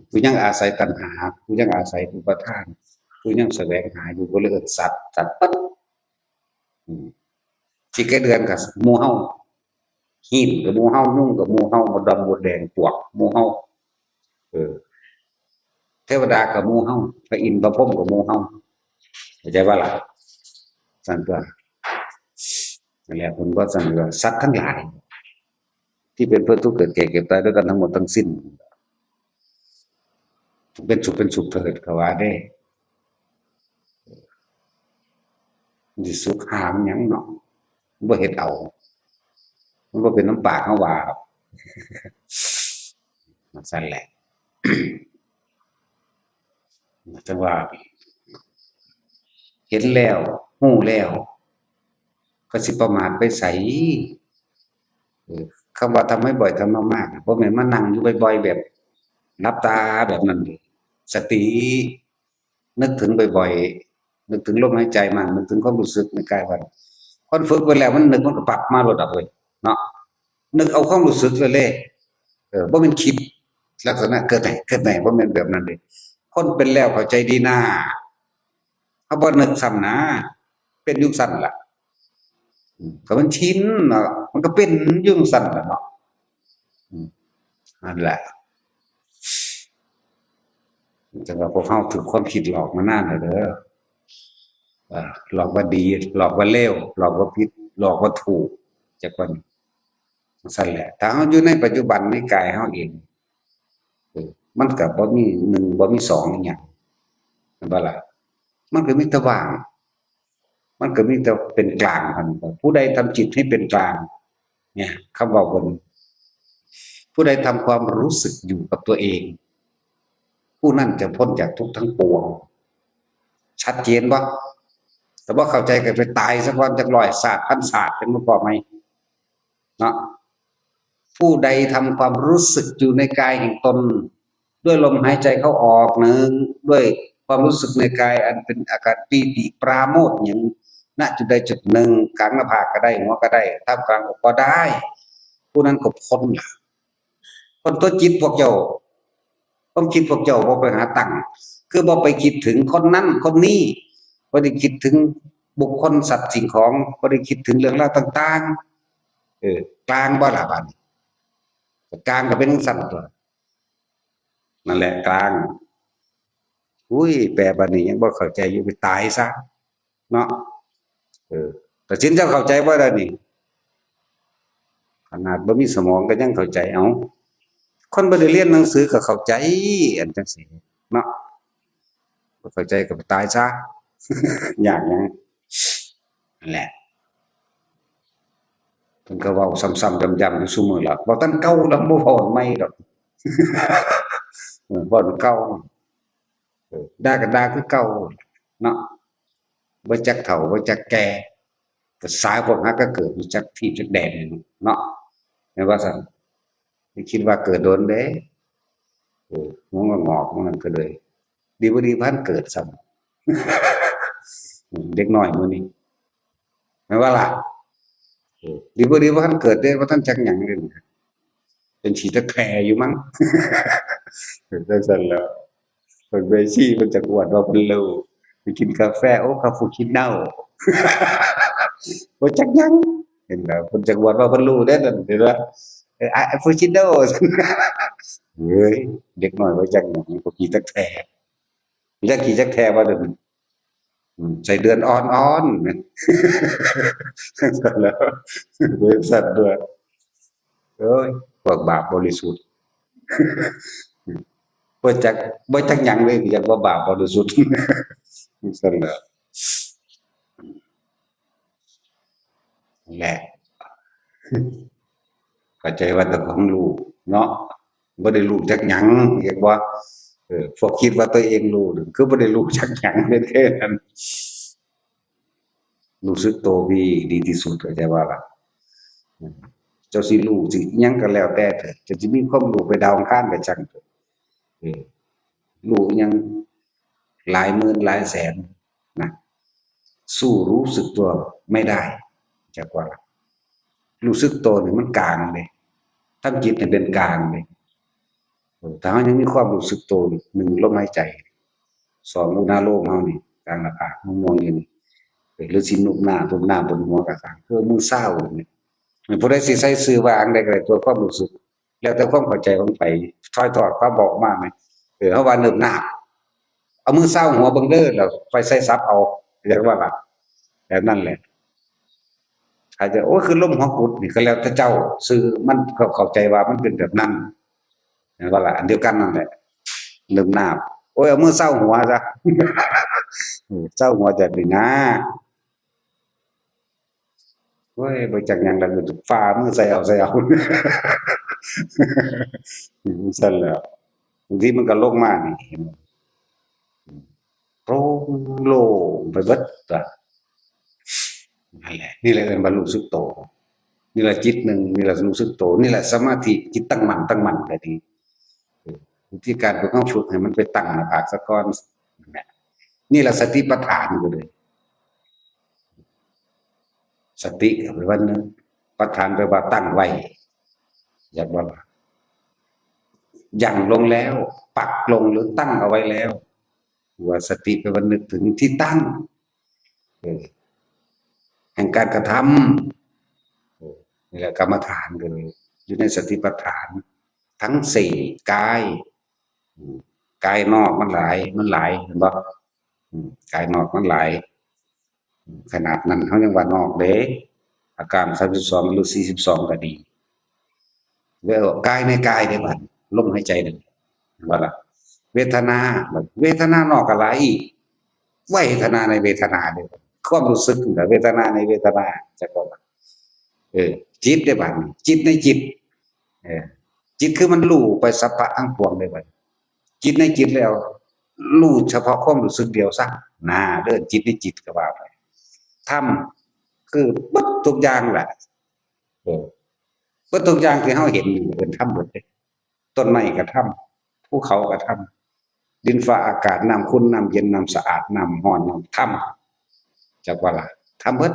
ผู้ยังอาศัยตัณหา ผู้ยังอาศัยอุปาทาน ผู้ยังแสวงหาอยู่ ก็เลยเอิ้นสัตว์ สัตว์ปั๊บ อืม ขี้ไก่เดือนก็หมู่เฮา หินก็หมู่เฮา ยุงก็หมู่เฮา มดดำมดแดง ปวกหมู่เฮา เออ เทวดาก็หมู่เฮา พระอินทร์พระพรหมก็หมู่เฮา เข้าใจบ่ล่ะ จั่งซั้นตั๊ว นั่นแหละ เพิ่นว่าจั่งว่า สัตว์ทั้งหลาย ที่เป็นเพื่อนทุกข์เกิดแก่เจ็บตายด้วยกันทั้งหมดทั้งสิ้น เป็นสุขเป็นสุขเถิด เขาว่าเด้ มันสิสุขหามหยังเนาะ มันบ่เฮ็ดเอา มันบ่เป็นนำปากเฮาว่าดอก จั่งซั้นแหละ จั่งว่า เห็นแล้ว ฮู้แล้ว ก็สิประมาทไปไส เออ คำว่าทำบ่อยๆ ทำมากๆ น่ะ บ่แม่นมานั่งอยู่บ่อยๆ แบบหลับตาแบบนั้นเด้ สติ นึกถึงบ่อยๆ นึกถึงลมหายใจมั่ง นึกถึงความรู้สึกในกายว่า คนฝึกไว้แล้วมันนึกมันก็ปั๊บมาโลดดอกเว้ย เนาะ นึกเอาความรู้สึกเลยเลย เออ บ่แม่นคิดลักษณะเกิดไหน เกิดไหน บ่แม่นแบบนั้นเด้ คนเป็นแล้วเข้าใจดีนา เฮาบ่นึกซ้ำนะ เป็นอยู่ซั่นล่ะ อืม ก็มันชินเนาะ มันก็เป็นอยู่ซั่นล่ะเนาะ อืม นั่นแหละ จั่งว่าพวกเฮาถืกความคิดหลอกมานานแล้วเด้อ เอ่อ หลอกว่าดี หลอกว่าเลว หลอกว่าผิด หลอกว่าถูก จักว่าซั่นแหละ ถ้าเฮาอยู่ในปัจจุบันในกายเฮาเอง เออ มันก็บ่มีหนึ่ง บ่มีสองอีหยัง แม่นบ่ล่ะ มันก็มีแต่ว่าง มันก็มีแต่เป็นกลางเท่านั้น ผู้ใดทำจิตให้เป็นกลาง เนี่ย คำเว้าเพิ่น ผู้ใดทำความรู้สึกอยู่กับตัวเอง ผู้นั้นจะพ้นจากทุกข์ทั้งปวง ชัดเจนบ่ ถ้าบ่เข้าใจก็ไปตายซะก่อนจักร้อยชาติพันชาติ จั่งมาพ้อใหม่ เนาะ ผู้ใดทำความรู้สึกอยู่ในกายแห่งตน ด้วยลมหายใจเข้าออกหนึ่ง ด้วยความรู้สึกในกายอันเป็นอาการปีติปราโมทย์หยัง ณ จุดใดจุดหนึ่ง กลางหน้าผากก็ได้ หัวก็ได้ ท่ามกลางอกก็ได้ ผู้นั้นก็พ้นล่ะ พ้นตัวจิตพวกเจ้า ความคิดพวกเจ้าบ่ไปหาตั้ง คือบ่ไปคิดถึงคนนั้นคนนี้ บ่ได้คิดถึงบุคคลสัตว์สิ่งของ บ่ได้คิดถึงเรื่องราวต่างๆ เออ กลางบ่ล่ะบัดนี้ กลางก็เป็นจั่งซั้นตั๊ว นั่นแหละกลาง อุ้ย แปลบัดนี้ยังบ่เข้าใจอยู่ ไปตายซะ เนาะ เออ ตัดสินเจ้าเข้าใจบ่ได้นี่ ขนาดบ่มีสมองก็ยังเข้าใจ เอ้า คนบ่ได้เรียนหนังสือก็เข้าใจ อันจั่งซี้ เนาะ บ่เข้าใจก็ไปตายซะ ยากหยัง นั่นแหละ เพิ่นก็เว้าซ้ำๆ ย้ำๆ อยู่ซุมื้อล่ะ เว้าแต่อันเก่าดอก บ่เว้าอันใหม่ดอก เออ เว้าอันเก่า เออ ด่าก็ด่าคือเก่า เนาะ บ่จักเฒ่า บ่จักแก่ ก็สายพวกหาก็เกิด บ่จักทีบจักแดนเนาะ แม่นว่าซั่น อย่าคิดว่าเกิดโดนเด้ เออ หัวงอกๆ มันก็เลย ดีบ่ดีบ่ทันเกิดซ้ำ เด็กน้อยมื้อนี้ แม่นว่าล่ะ เออ ดีบ่ดีบ่ทันเกิดเด้ บ่ทันจักหยังเลย เป็นขี้ตะแคร่อยู่มั้ง เออ จั่งซั้นแหล้ว เพิ่นไปซี้ เพิ่นจักอวดว่าเพิ่นรู้ ไปกินกาแฟ โอ้ คาปูชิโน่ บ่จักหยัง เห็นบ่ เพิ่นจักอวดว่าเพิ่นรู้เด้นั่น เห็นบ่ เออ อ่ะ คาปูชิโน่ เฮ้ย เด็กน้อยบ่จักหยัง พวกขี้ตะแคร่ จักขี้ตะแคร่บ่เดี๋ยวนี้ อืม ไส้เดือนอ่อนๆ นะ แล้ว บริษัทด้วย เอ้ย พวกบาปบริสุทธิ์ บ่จัก บ่จักหยังเลย อยากว่าบาปบริสุทธิ์ ซั่นแหละ แหละ เข้าใจว่าเจ้าของรู้เนาะ บ่ได้รู้จักหยัง เห็นบ่ เออ พวกคิดว่าตัวเองรู้นี่ คือบ่ได้รู้จักหยังเลย แค่นั้น รู้สึกตัวพี่ดีที่สุด เข้าใจบ่ล่ะ เจ้าสิรู้สิอิหยังก็แล้วแต่เถาะ เจ้าสิมีความรู้ไปดาวอังคารก็ช่างเถาะ เออ รู้อิหยังหลายหมื่นหลายแสนนะ สู้รู้สึกตัวไม่ได้ จักว่าล่ะ รู้สึกตัวนี่มันกลางเด้ ทำจิตให้เป็นกลางเด้ เออ ถ้าเฮายังมีความรู้สึกตัวอยู่ หนึ่ง ลมหายใจ สอง อุณาโลมเฮานี่ กลางหน้าผาก ม่วงๆ อยู่นี่ เออ หรือสินุบหน้า นุบหน้าบนหัวก็ตาม คือมือซาวนี่ ผู้ใดสิใส่ชื่อว่าอันใดก็ได้ ตัวความรู้สึก แล้วแต่ความเข้าใจของไผ ถ่ายทอดความบอกมาไหม เออ เฮาว่าเนิบนาบ เอามือซาวหัวเบิ่งเด้อ แล้วค่อยใส่ศัพท์เอา เรียกว่าล่ะ แบบนั้นแหละ อาจจะ โอ้ย คือลมหัวกุดนี่ ก็แล้วแต่เจ้า ชื่อมันก็เข้าใจว่ามันเป็นแบบนั้น เห็นบ่ล่ะ อันเดียวกันนั่นแหละ เนิบนาบ โอ้ย เอามือซาวหัวซะ เออ ซาวหัวแบบนี้นะ โอ้ย บ่จักหยังแล้ว ก็ฝ่ามือใส่เอา ใส่เอา ซั่นแหล้ว บางทีมันก็ลงมานี่ เห็นบ่ โปร่งโล่งไปเบิด ก็นั่นแหละ นี่แหละเอิ้นว่ารู้สึกโต นี่แหละจิตหนึ่ง นี่แหละรู้สึกโต นี่แหละสมาธิ จิตตั้งมั่น ตั้งมั่นก็ดี เออ วิธีการฝึก เฮาฝึกให้มันไปตั้งหน้าผากซะก่อน นั่นแหละ นี่แหละสติปัฏฐานก็เลย สติก็แปลว่านึก ปัฏฐานแปลว่าตั้งไว้ อยากว่า หยั่งลงแล้ว ปักลงหรือตั้งเอาไว้แล้ว ว่าสติแปลว่านึกถึงที่ตั้ง เออ แห่งการกระทำ เออ นี่แหละกรรมฐานก็เลย อยู่ในสติปัฏฐาน ทั้งสี่ กาย อืม ก กายนอกมันหลาย มันหลาย เห็นบ่ อืม กายนอกมันหลาย ขนาดนั้นเฮายังว่านอกเด้ อาการสามสิบสองหรือสี่สิบสองก็ดี แล้วกายในกายเด้บัด ลมหายใจเด้ ว่าล่ะ เวทนา เวทนานอกก็หลายอีก เวทนาในเวทนาเด้ ความรู้สึกนี่ล่ะ เวทนาในเวทนา จักว่า เออ จิตเด้บัด จิตในจิต เออ จิตคือมันรู้ไปสัพพะทั้งปวงเลยบัด จิตในจิตแล้ว รู้เฉพาะความรู้สึกเดียวซะ นะ เรื่องจิตในจิตก็ว่าไป ธรรมคือเบิดทุกอย่างแหละ เออ เบิดทุกอย่างที่เฮาเห็นนี่เอิ้นธรรมเบิดเด้ ต้นไม้ก็ธรรม ภูเขาก็ธรรม ดินฟ้าอากาศ น้ำขุ่น น้ำเย็น น้ำสะอาด น้ำร้อน น้ำธรรม จักว่าล่ะ ธรรมเบิด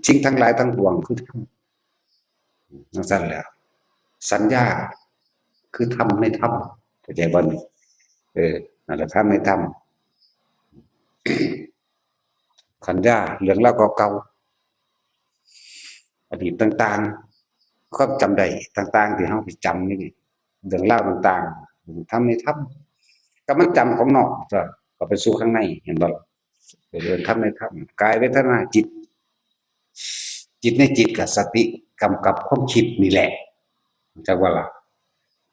สิ่งทั้งหลายทั้งปวงคือธรรม จั่งซั้นแหละ สัญญาคือธรรมในธรรม เข้าใจบ่นี่ เออ นั่นแหละ ธรรมในธรรม สัญญาเรื่องราวเก่าๆ อดีตต่างๆ ความจำได้ต่างๆ ที่เฮาไปจำนี่ เรื่องราวต่างๆ ธรรมในธรรม ก็มันจำของนอก ก็ ก็ไปสู่ข้างใน เห็นบ่ล่ะ เรื่องธรรมในธรรม กายเวทนาจิต จิตในจิตก็สติกำกับความคิดนี่แหละ จักว่าล่ะ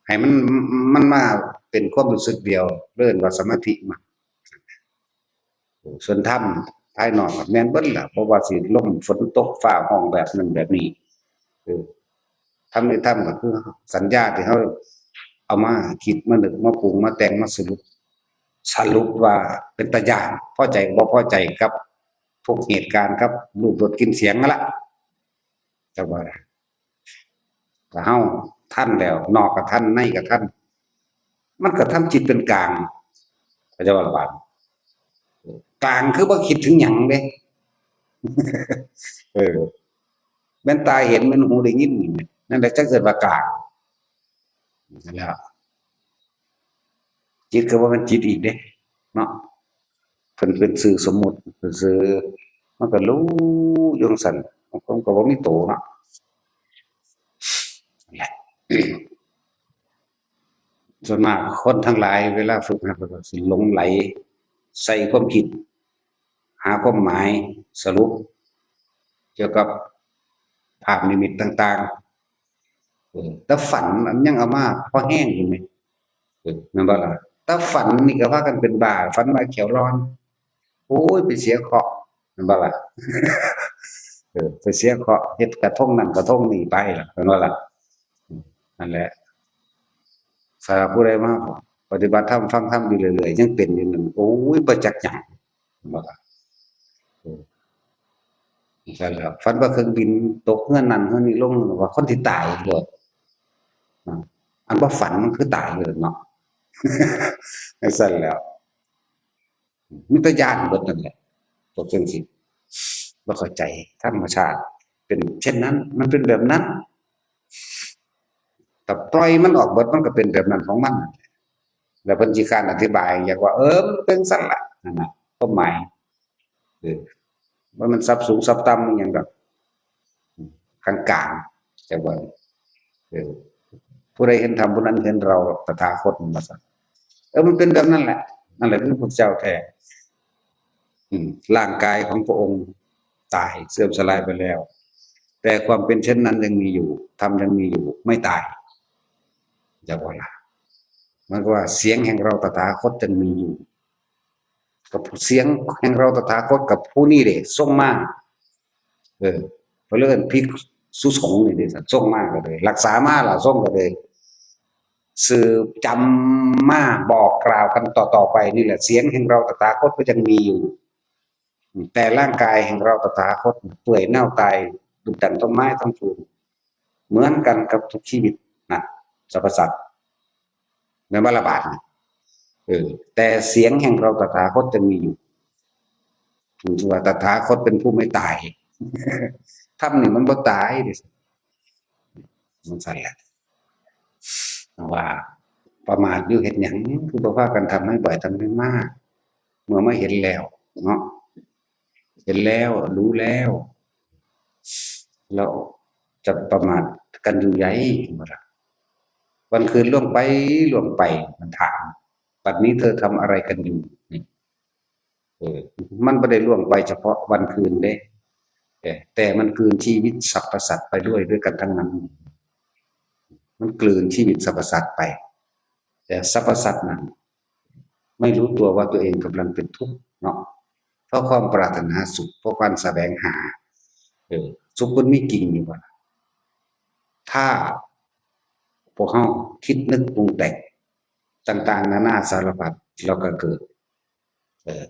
ให้มัน มันมาเป็นความรู้สึกเดียว เอิ้นว่าสมาธิมา ส่วนธรรมภายนอกก็แม่นเบิดล่ะ เพราะว่าสิลมฝนตกฟ้าร้องแบบนั้นแบบนี้ เออ ธรรมในธรรมก็คือสัญญาที่เฮาเอามาคิด มานึก มาปรุง มาแต่ง มาสรุป สรุปว่าเป็นตาย้าน พอใจก็บ่พอใจกับทุกเหตุการณ์ กับรูปรสกลิ่นเสียงนั่นล่ะ จักว่า ถ้าเฮาทันแล้ว นอกก็ทัน ในก็ทัน มันก็ทำจิตเป็นกลาง เข้าใจบ่ล่ะบาด กลางคือบ่คิดถึงหยังเด้ เออ แม่นตาเห็น แม่นหูได้ยินนี่แหม นั่นแหละจั่งเอิ้นว่ากลาง นั่นแหละ จิตก็บ่แม่นจิตอีกเด้ เนาะ เพิ่นเป็นชื่อสมมุติ เป็นชื่อ มันก็รู้อยู่จั่งซั้น มันก็บ่มีโตเนาะ นั่นแหละ ส่วนมากคนทั้งหลายเวลาฝึกหัดแล้วก็สิหลงไหลใส่ความคิด หาความหมายสรุป เกี่ยวกับภาพนิมิตต่างๆ เออ แต่ฝันมันยังเอามาพอแฮงอยู่แหม เออ แม่นบ่ล่ะ แต่ฝันนี่ก็พากันเป็นบ้า ฝันว่าแข้วหล่อน โอ้ย ไปเสียเคราะห์ แม่นบ่ล่ะ เออ ไปเสียเคราะห์ เฮ็ดกระทงนั่นกระทงนี่ไปล่ะ แม่นบ่ล่ะ อืม นั่นแหละ ถ้าผู้ใดมาปฏิบัติธรรม ฟังธรรมอยู่เรื่อยๆ ยังเป็นอยู่นั่น โอ้ย บ่จักหยัง แม่นบ่ล่ะ เออ นั่นแหละ ฝันว่าเครื่องบินตกเฮือนนั่นเฮือนนี่ลง ว่าคนสิตายโลด อ่า อันบ่ฝันมันคือตายเลยเนาะ จั่งซั้นแหล้ว มีแต่ย้านเบิดนั่นแหละ พวกจั่งซี้ บ่เข้าใจธรรมชาติ เป็นเช่นนั้น มันเป็นแบบนั้น ถ้าปล่อยมันออกเบิด มันก็เป็นแบบนั้นของมัน แล้วเพิ่นสิค้านอธิบาย อยากว่า เออ มันเป็นจั่งซั้นล่ะ นั่นน่ะ ความหมาย เออ ว่ามันสับสูงสับต่ำอิหยังดอก กลางๆ จักว่า เออ ผู้ใดเห็นธรรม ผู้นั้นเห็นเราตถาคต ว่าซั่น เออ มันเป็นแบบนั้นแหละ นั่นแหละคือพระเจ้าแท้ อืม ร่างกายของพระองค์ตายเสื่อมสลายไปแล้ว แต่ความเป็นเช่นนั้นยังมีอยู่ ธรรมยังมีอยู่ ไม่ตาย จักว่าล่ะ มันก็ว่าเสียงแห่งเราตถาคตยังมีอยู่ กับเสียงแห่งเราตถาคตกับผู้นี้เด้ ส่งมา เออ เพิ่นเอิ้นภิกษุสงฆ์นี่เด้ ส่งมาก็เลย รักษามาล่ะ ส่งก็เลย สืบจำมาบอกกล่าวกันต่อๆ ไปนี่แหละ เสียงแห่งเราตถาคตก็ยังมีอยู่ แต่ร่างกายแห่งเราตถาคตเปื่อยเน่าตายดุจดั่งต้นไม้ทั้งปวง เหมือนกันกับทุกชีวิตนะ สรรพสัตว์ แม่นบ่ล่ะบาดนี่ เออ แต่เสียงแห่งเราตถาคตจะมีอยู่ ถือว่าตถาคตเป็นผู้ไม่ตาย ธรรมนี่มันบ่ตายเด้ มันซั่นแหละ ว่าประมาทอยู่เฮ็ดหยัง คือบ่พากันทำให้บ่อย ทำให้มาก เมื่อมาเห็นแล้วเนาะ เห็นแล้ว รู้แล้ว แล้วจะประมาทกันอยู่ใหญ่ ว่าล่ะ วันคืนล่วงไป ล่วงไป มันถาม บัดนี้เธอทำอะไรกันอยู่นี่ เออ มันบ่ได้ล่วงไปเฉพาะวันคืนเด้ เออ แต่มันกลืนชีวิตสรรพสัตว์ไปด้วย ด้วยกันทั้งนั้น มันกลืนชีวิตสรรพสัตว์ไป แต่สรรพสัตว์นั้น ไม่รู้ตัวว่าตัวเองกำลังเป็นทุกข์เนาะ เพราะความปรารถนาสุข เพราะความแสวงหา เออ สุขมันมีจริงอยู่บ่ล่ะ ถ้าพวกเฮาคิดนึกปรุงแต่งต่างๆ นานาสารพัด เราก็เกิด เออ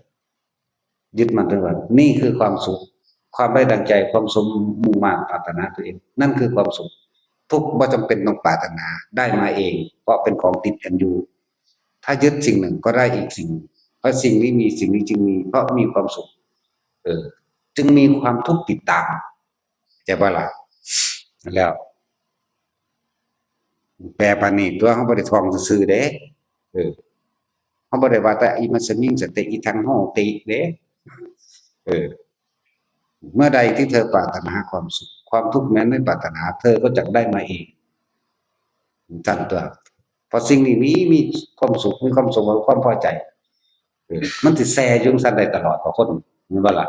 ยึดมั่นถือว่านี่คือความสุข ความได้ดังใจ ความสมมุ่งมาดปรารถนาตัวเอง นั่นคือความสุข ทุกข์บ่จำเป็นต้องปรารถนา ได้มาเอง เพราะเป็นของติดกันอยู่ ถ้ายึดสิ่งหนึ่งก็ได้อีกสิ่ง เพราะสิ่งนี้มี สิ่งนี้จึงมี เพราะมีความสุข เออ จึงมีความทุกข์ติดตาม เข้าใจบ่ล่ะ แล้ว แปลปานนี้ตัว เฮาบ่ได้ท่องซื่อๆเด้ เออ เฮาบ่ได้ว่าแต่ อิมัสมิง สันติ อิทัง โหติ เด้ เออ เมื่อใดที่เธอปรารถนาความสุข ความทุกข์แม้ไม่ปรารถนา เธอก็จะได้มาเอง ซั่นตัว เพราะสิ่งนี้มี มีความสุข มีความสงบ ความพอใจ เออ มันสิแซ่อยู่จั่งซั่นได้ตลอด เพราะคน แม่นบ่ล่ะ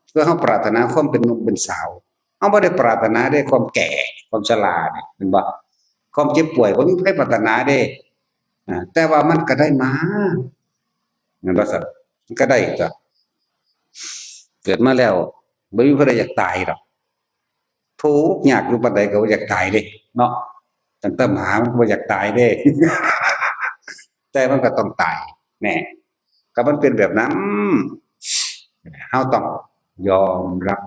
เพื่อเฮาปรารถนาความเป็นหนุ่มเป็นสาว เฮาบ่ได้ปรารถนาเด้ความแก่ ความชราเนี่ย แม่นบ่ ความเจ็บป่วย บ่มีไผปรารถนาเด้ อ่า แต่ว่ามันก็ได้มา แม่นบ่ซั่น มันก็ได้จ้ะ เกิดมาแล้ว บ่มีผู้ใดอยากตายดอก ทุกข์ยากอยู่ปานใดก็บ่อยากตายเด้ เนาะ ตั้งแต่หมามันก็บ่อยากตายเด้ แต่มันก็ต้องตาย แน่ ก็มันเป็นแบบนั้น เฮาต้องยอมรับ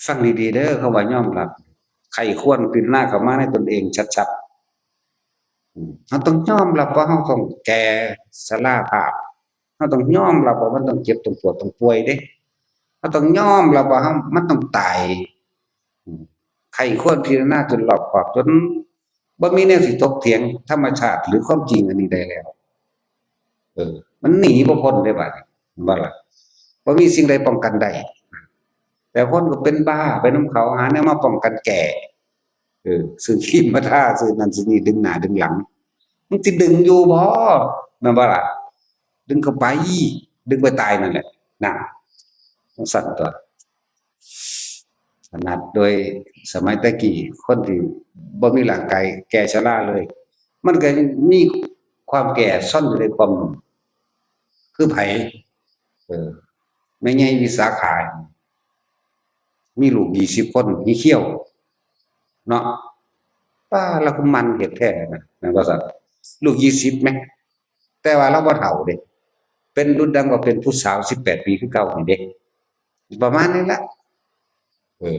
ฟังดีๆเด้อ คำว่ายอมรับ ใคร่ครวญพิจารณาเข้ามาในตนเองชัดๆ อืม เฮาต้องยอมรับว่าเฮาต้องแก่ชราภาพ เฮาต้องยอมรับว่ามันต้องเจ็บ ต้องปวด ต้องป่วยเด้ เฮาต้องยอมรับว่าเฮา มันต้องตาย อืม ใคร่ครวญพิจารณาจนรอบคอบ จนบ่มีแนวสิถกเถียงธรรมชาติหรือความจริงอันนี้ได้แล้ว เออ มันหนีบ่พ้นเด้บัดนี้ แม่นบ่ล่ะ บ่มีสิ่งใดป้องกันได้ แต่คนก็เป็นบ้าไปนำเขา หาแนวมาป้องกันแก่ เออ ซื้อครีมมาทา ซื้อนั่นซื้อนี่ ดึงหน้าดึงหลัง มันสิดึงอยู่บ่ แม่นบ่ล่ะ ดึงเข้าไป ดึงไปตายนั่นแหละ นะ จั่งซั่นตัว ขนาดโดยสมัยแต่กี้ คนที่บ่มีร่างกายแก่ชราเลย มันก็มีความแก่ซ่อนอยู่ในความหนุ่ม คือไผ เออ แม่ใหญ่วิสาขา มีลูกยี่สิบคน มีเขี้ยว เนาะ ป้า ลาวคือหมั่นเฮ็ดแท้นะ แม่นบ่ซั่น ลูกยี่สิบแหม แต่ว่าลาวบ่เฒ่าเด้ เป็นดุจดังว่าเป็นผู้สาวสิบแปดปีคือเก่านี่เด้ ประมาณนี้ละ เออ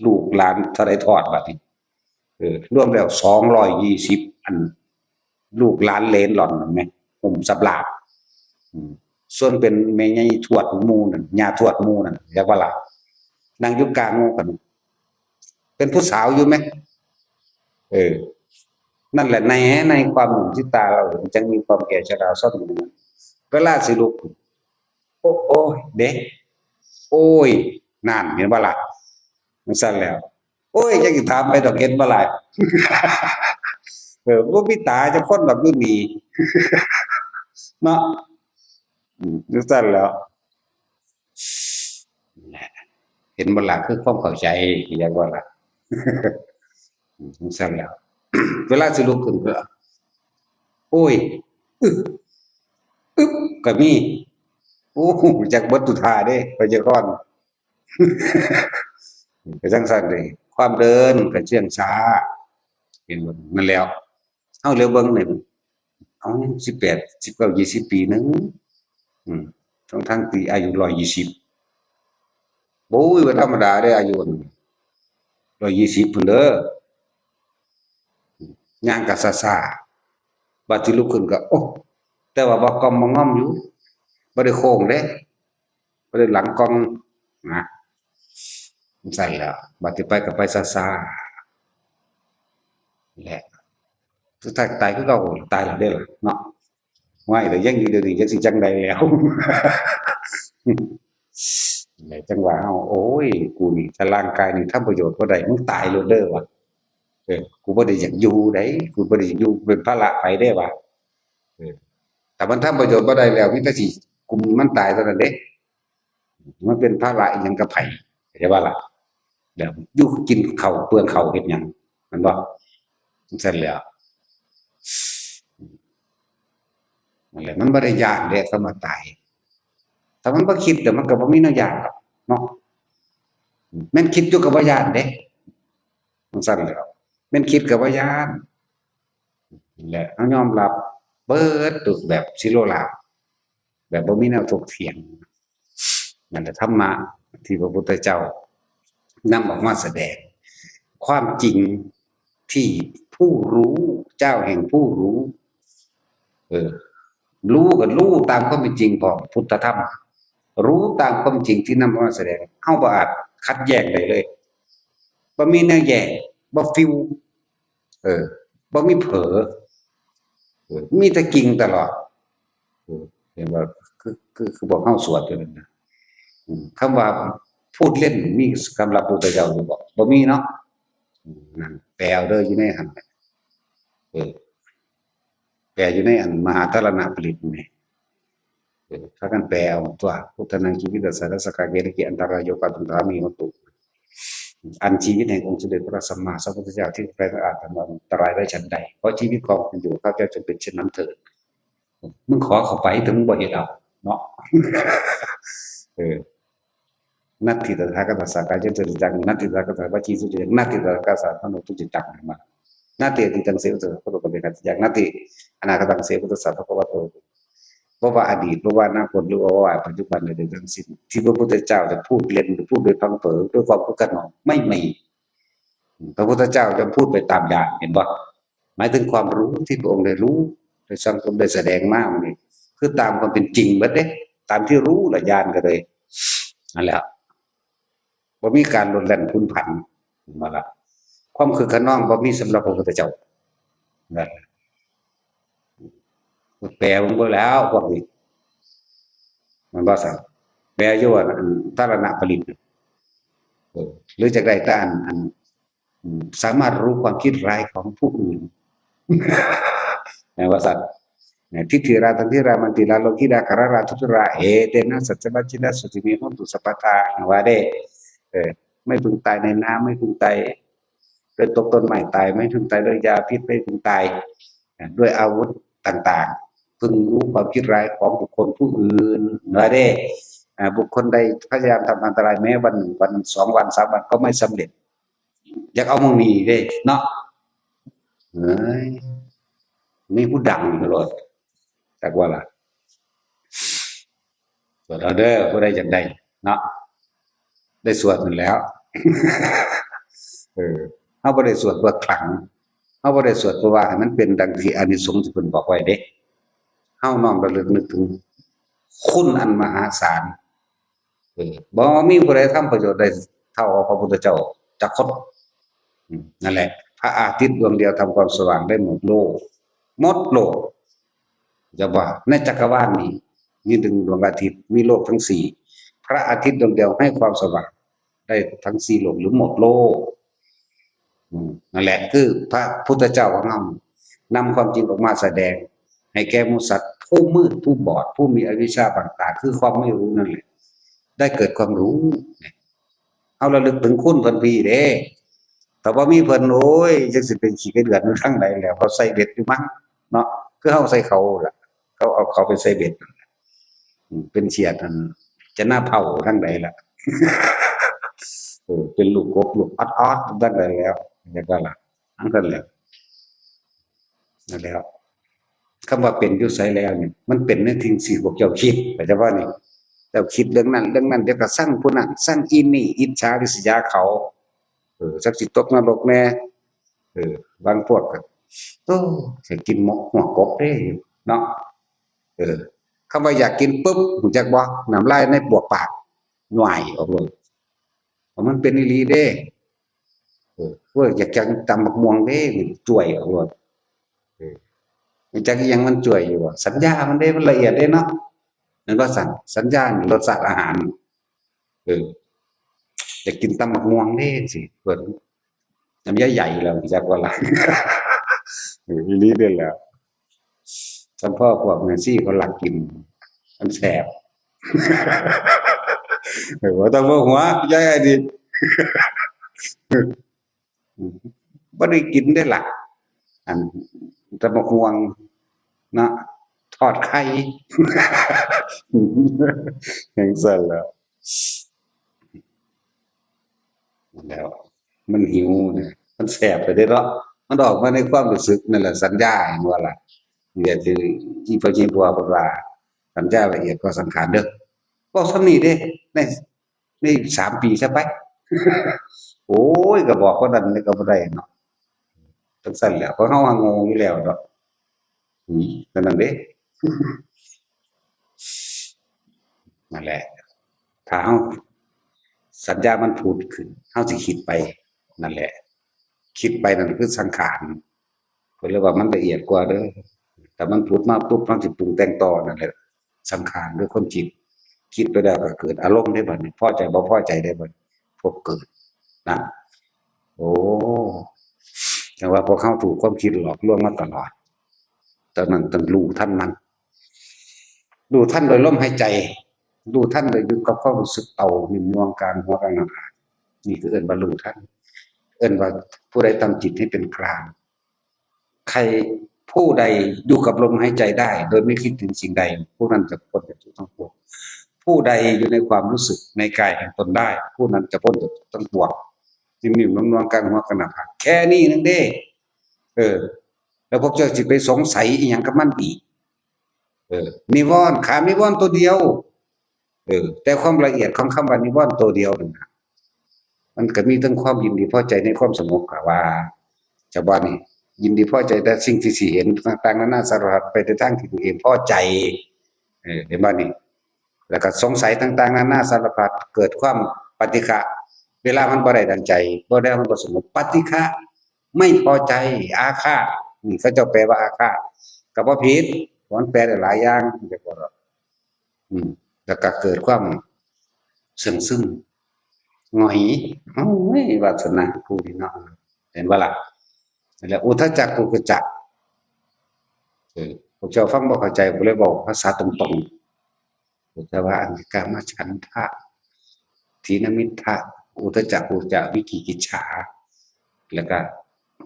ลูกหลานเท่าใดทอดบัดนี้ เออ รวมแล้วสองร้อยยี่สิบ อัน ลูกหลานเหลนหล่อนนั่นแหม หุ้มสำราบ อืม ส่วนเป็นแม่ใหญ่ทวดหมู่นั่น ย่าทวดหมู่นั่น จักบ่ล่ะ นั่งอยู่กลางหมู่กัน เป็นผู้สาวอยู่แหม เออ นั่นแหละ ใน ในความหนุ่มที่ตาเราเห็น จั่งมีความแก่ชราซ่อนอยู่ในนั้น เวลาสิลุก โอ้ โอ้ย เด้ โอ้ย นั่น เห็นบ่ล่ะ จั่งซั่นแล้ว โอ้ย จักสิถามไปดอก เห็นบ่ล่ะ เออ บ่มีตาจักคนดอกอยู่นี่ เนาะ อืม จั่งซั่นแล้ว เห็นบ่ล่ะ คือความเข้าใจ เห็นบ่ล่ะ อืม จั่งซั่นแล้ว เวลาสิลุกขึ้นก็ โอ้ย อึ๊บ อึ๊บ ก็มี โอ้ จักเบิดทุกท่าเด้ พยากรณ์ ก็จั่งซั่นเด้ ความเดินก็เชื่องช้า เห็นบ่ นั่นแล้ว เฮาเหลียวเบิ่งนี่ เอ้า สิบแปด สิบเก้า ยี่สิบ ปีหนึ่ง อืม ทั้งๆที่อายุร้อยยี่สิบ โอ้ย บ่ธรรมดาเด้ อายุร้อยยี่สิบพุ้นเด้อ ย่างก็ซ่าๆ บาดสิลุกขึ้นก็ โอ้ แต่ว่าบ่ก้อมบ่ง่อมอยู่ บ่ได้โค้งเด้ บ่ได้หลังก่องนะ จั่งซั่นแหล้ว บาดสิไปก็ไปซ่าๆ แหละ สุดท้ายตายคือเก่า ตายแล้วเด้ล่ะเนาะ ว้าย แล้วยังอยู่เดี๋ยวนี้จักสิจั่งใดแล้ว จั่งว่าเฮา โอ้ย กูนี่ ถ้าร่างกายนี่ทำประโยชน์บ่ได้ มึงตายโลดเด้อว่ะ เออ กูบ่ได้อยากอยู่ได๋ กูบ่ได้อยากอยู่เป็นภาระไผเด้ว่ะ เออ แต่มันทำประโยชน์บ่ได้แล้ว มีแต่สิกลุ่มมันตายเท่านั้นเด้ มันเป็นภาระอีหยังกับไผ เข้าใจบ่ล่ะ แล้วอยู่กินข้าวเปลืองข้าวเฮ็ดหยัง แม่นบ่ จั่งซั่นแหล้ว นั่นแหละ มันบ่ได้ย้านเด้ คำว่าตาย ถ้ามันบ่คิด เดี๋ยวมันก็บ่มีแนวย้านดอกเนาะ แม่นคิดอยู่ก็บ่ย้านเด้ จั่งซั่นแหล้ว แม่นคิดก็บ่ย้าน นั่นแหละ เฮายอมรับเบิดทุกแบบ สิโลลาภ แบบบ่มีแนวถกเถียง นั่นแหละธรรมะที่พระพุทธเจ้านำออกมาแสดง ความจริงที่ผู้รู้ เจ้าแห่งผู้รู้ เออ รู้ก็รู้ตามความเป็นจริงของพุทธธรรม รู้ตามความจริงที่นำออกมาแสดง เฮาบ่อาจขัดแย้งได้เลย บ่มีแนวแย้ง บ่ฟิว เออ บ่มีเผลอ เออ มีแต่จริงตลอด เออ เห็นบ่ คือ คือ คือพวกเฮาสวดอยู่นั่นนะ อืม คำว่าพูดเล่นมีสำหรับพุทธเจ้าอยู่บ่ บ่มีเนาะ อืม นั่น แปลเอาเด้อ อยู่ในหั่นน่ะ เออ แปลอยู่ในอันมหาถรณปริตรนี่ เออ พากันแปลเอาตั๊ว พุทธานัง ชีวิตัสสะ รัสสะ กาเกนะ กิอันตรายโย ปาทุมภาเว โหตุ อันชีวิตแห่งองค์สมเด็จพระสัมมาสัมพุทธเจ้าที่แปลว่าอาจทำอันตรายได้ฉันใด เพราะชีวิตของคุณอยู่ข้าพเจ้าจงเป็นเช่นนั้นเถิด มึงขอเข้าไป แต่มึงบ่เฮ็ดเอา เนาะ เออ นัตถิตถาคตสสะ กายัง สุจิตัง นัตถิตถาคตสสะ วจี สุจิตัง นัตถิตถาคตสสะ มโน ทุจริตัง มา นัตถิ อดีตัง เส พุทธัสสะ ภะคะวะโต เวคาติยัง นัตถิ อนาคตัง เส พุทธัสสะ ภะคะวะโต บ่ว่าอดีต บ่ว่าอนาคต หรือว่าบ่ว่าปัจจุบันใดๆทั้งสิ้น ที่พระพุทธเจ้าจะพูดเล่น หรือพูดโดยพลั้งเผลอ ด้วยความคึกขนอง ไม่มี พระพุทธเจ้าจะพูดไปตามญาณ เห็นบ่ หมายถึงความรู้ที่พระองค์ได้รู้ ได้สังสม ได้แสดงมานี่ คือตามความเป็นจริงเบิดเด้ ตามที่รู้ละญาณก็เลย นั่นแหละ บ่มีการลดแล่นพุนผัน มาละ ความคึกขนองบ่มีสำหรับพระพุทธเจ้า นั่นแหละ แปลมันบ่แล้ว พวกนี้ มันบ่สั่ง แปลอยู่ว่าอันถรณปริตร เออ หรือจะได้แต่อัน อัน อืม สามารถรู้ความคิดร้ายของผู้อื่น แปลว่าสัตว์ เนี่ย ทิฏฐิรา ทันทิรา มันติรา โลคิรา คารรา ทุติรา เอเตนะ สัจจวัชชินะ สุติเม โหตุ สัพพทา ว่าเด้ เออ ไม่พึงตายในน้ำ ไม่พึงตายด้วยตกต้นไม้ตาย ไม่พึงตายด้วยยาพิษ ไม่พึงตาย อ่ะ ด้วยอาวุธต่างๆ พึงรู้ความคิดร้ายของบุคคลผู้อื่น ว่าเด้ อ่า บุคคลใดพยายามทำอันตรายแม้วันหนึ่ง วันสองวัน สามวัน ก็ไม่สำเร็จ อยากเอาหม่องนี้เด้ เนาะ เฮ้ย มีผู้ดังอยู่โลด จักว่าล่ะ สวดเอาเด้อ ผู้ใดอยากได้ เนาะ ได้สวดนั่นแหล้ว เออ เฮาบ่ได้สวดเพื่อขลัง เฮาบ่ได้สวดเพื่อว่าให้มันเป็นดังที่อานิสงส์ที่เพิ่นบอกไว้เด้ เฮาน้อมระลึกนึกถึงคุณอันมหาศาล เออ บ่มีผู้ใดทำประโยชน์ได้เท่าพระพุทธเจ้าจักคน อืม นั่นแหละ พระอาทิตย์ดวงเดียวทำความสว่างได้หมดโลก หมดโลก จะว่าในจักรวาลนี้ มีถึงดวงอาทิตย์ มีโลกทั้งสี่ พระอาทิตย์ดวงเดียวให้ความสว่างได้ทั้งสี่โลก หรือหมดโลก อืม นั่นแหละ คือพระพุทธเจ้าของเรานำความจริงออกมาแสดง ให้แก่หมู่สัตว์ ผู้มืด ผู้บอด ผู้มีอวิชชาบังตา คือความไม่รู้นั่นแหละ ได้เกิดความรู้ เอาระลึกถึงคุณเพิ่นพี่เด้ แต่ว่ามีเพิ่น โอ้ย จักสิเป็นขี้กระเดือนอยู่ทางใดแล้ว เขาใส่เบ็ดอยู่มั้ง เนาะ คือเฮาใส่เขาล่ะ เขาเอาเขาไปใส่เบ็ด อืม เป็นเขียดนั่น จะหน้าเผาทางใดล่ะ เออ เป็นลูกกบ ลูกออดๆทางใดแล้ว อย่างนั้นล่ะ ทั้งนั้นแหละ นั่นแหละ คำว่าเป็นอยู่ไสแล้วเนี่ย มันเป็นในสิ่งที่พวกเจ้าคิด เข้าใจบ่นี่ เจ้าคิดเรื่องนั้น เรื่องนั้น เดี๋ยวก็ซังผู้นั้น ซังอีนี่ อิจฉาริษยาเขา เออ จักสิตกนรกแน่ เออ บางพวกก็ โอ้ สิกินหมกหัวกบเด้ เนาะ เออ คำว่าอยากกินปุ๊บ รู้จักบ่ น้ำลายในปวกปาก ย่อยออกเลย เพราะมันเป็นอีหลีเด้ เออ เว้ย อยากกินตำบักม่วงเด้ จ่วยออกเลย เออ มันจักอิหยังมันจ่วยอยู่บ่ สัญญามันเด้ มันละเอียดเด้เนาะ แม่นบ่ซั่น สัญญานี่รสชาติอาหาร เออ อยากกินตำบักม่วงเด้ สิ เพิ่น น้ำยาใหญ่แล้ว จักว่าล่ะ เออ อีหลีเด้อล่ะ สำพ่อพวกแม่ชีเขาลักกิน มันแสบ เออ ว่าต้องบ่หัว ยายดิ บ่ได้กินได้ล่ะ อันตำบักฮวงเนาะ ทอดไข่ จั่งซั่นแหละ แล้ว มันหิวนะ มันแสบไปเด้เนาะ มันออกมาในความรู้สึกนั่นแหละ สัญญา เห็นบ่ล่ะ เดี๋ยวที่อีพระเจ้าบอกว่า สัญญาละเอียดกว่าสังขารเด้อ บอกส่ำนี้เด้ ใน ในสามปีซะไป โอ้ย ก็บอกว่านั้นนี่ก็บ่ได้เนาะ จั่งซั่นแหละ เพราะเฮาว่าโง่อยู่แล้วเนาะ อืม เท่านั้นเด้ นั่นแหละ ถ้าเฮา สัญญามันผุดขึ้น เฮาสิคิดไป นั่นแหละ คิดไปนั่นคือสังขาร เพิ่นเลยว่ามันละเอียดกว่าเด้อ แต่มันผุดมาปุ๊บ มันสิปรุงแต่งต่อนั่นแหละ สังขารหรือความคิด คิดไปแล้วก็เกิดอารมณ์ได้บัดนี้ พอใจบ่พอใจได้บัดนี้ พวกเกิดนะ โอ้ แต่ว่าพวกเขาถูกความคิดหลอกลวงมาตลอด ตอนนั้นต้องรู้ทันมัน รู้ทันโดยลมหายใจ รู้ทันโดยอยู่กับความรู้สึกเตานิ่มนวลกลางหัวกลางหน้าผาก นี่คือเอิ้นว่ารู้ทัน เอิ้นว่าผู้ใดทำจิตให้เป็นกลาง ใครผู้ใดอยู่กับลมหายใจได้ โดยไม่คิดถึงสิ่งใด ผู้นั้นจะพ้นจากทุกข์ทั้งปวง ผู้ใดอยู่ในความรู้สึกในกายแห่งตนได้ ผู้นั้นจะพ้นจากทุกข์ทั้งปวง นิ่มๆนวลๆกลางหัวกลางหน้าผาก แค่นี้นึงเด้ เออ แล้วพวกเจ้าสิไปสงสัยอีหยังกับมันอีก เออ นิวรณ์ ขาดนิวรณ์ตัวเดียว เออ แต่ความละเอียดของคำว่านิวรณ์ตัวเดียวนั่นน่ะ มันก็มีทั้งความยินดีพอใจในความสงบ ก็ว่า ชาวบ้านนี่ ยินดีพอใจแต่สิ่งที่สิเห็นต่างๆนานาสารพัด ไปในทางที่ตัวเองพอใจ เออ เห็นบ่นี่ แล้วก็สงสัยต่างๆนานาสารพัด เกิดความปฏิฆะ เวลามันบ่ได้ดังใจ บ่ได้มันบ่สงบ ปฏิฆะ ไม่พอใจ อาฆาต นี่เขาเจ้าแปลว่าอาฆาต ก็บ่ผิด มันแปลได้หลายอย่าง เดี๋ยวก่อน อืม แล้วก็เกิดความเสื่องซึม หงอย โอ้ย วาสนากูนี่เนาะ เห็นบ่ล่ะ แล้วอุทธัจจะ กุกุจจะ เออ พวกเจ้าฟังบ่เข้าใจ ผมเลยบอกภาษาตรงๆ แต่ว่าอันนี้กามฉันทะ ถีนมิทธะ อุทธัจจะ กุกุจจะ วิจิกิจฉา แล้วก็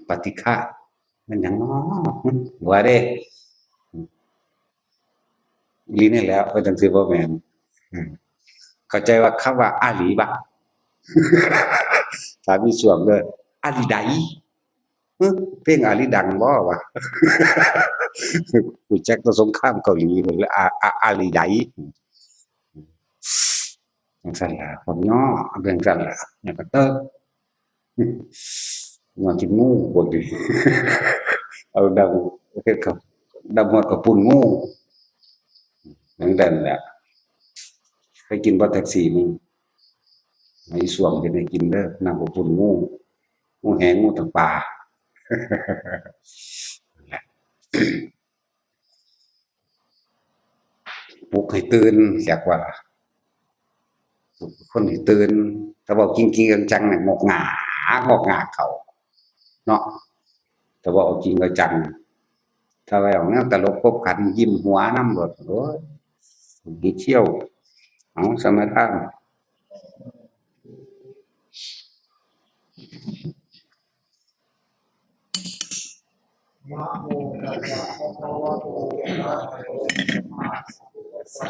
ปฏิฆะ มันหยังน้อ ว่าเด้ อีหลีนี่แหละ ว่าจั่งซี้บ่แม่น อืม เข้าใจว่าคำว่าอาหลีบ่ ถามอีส่วงเด้อ อาหลีใด หึ เพลงอาหลีดังบ่วะ รู้จักแต่สงครามเกาหลี เพิ่นเลย อา อา อาหลีใด จั่งซั่นล่ะ พวกย่อ จั่งซั่นล่ะ แล้วก็เติบ มากินงูพวกนี้ เอาดำ เฮ็ดกับ ดำฮอดกับปุ้นงู จั่งซั่นแหละ ไปกินบ่แท็กซี่นี่ ให้ส่วงเฮ็ดให้กินเด้อ น้ำกับปุ้นงู งูแหง งูตะปา ปลุกให้ตื่น เรียกว่า ปลุกคนให้ตื่น ถ้าเว้าจริงๆจังๆเนี่ย งอกงาก งอกงากเข้า เนาะ ถ้าเว้าเอาจริงเอาจัง ถ้าเว้าแนวตลกขบขัน ยิ้มหัวนำโลด โอ้ย มีเที่ยว เอา สมาทาน นะโมตัสสะภะคะวะโต อะระหะโต สัมมาสัมพุทธัสสะ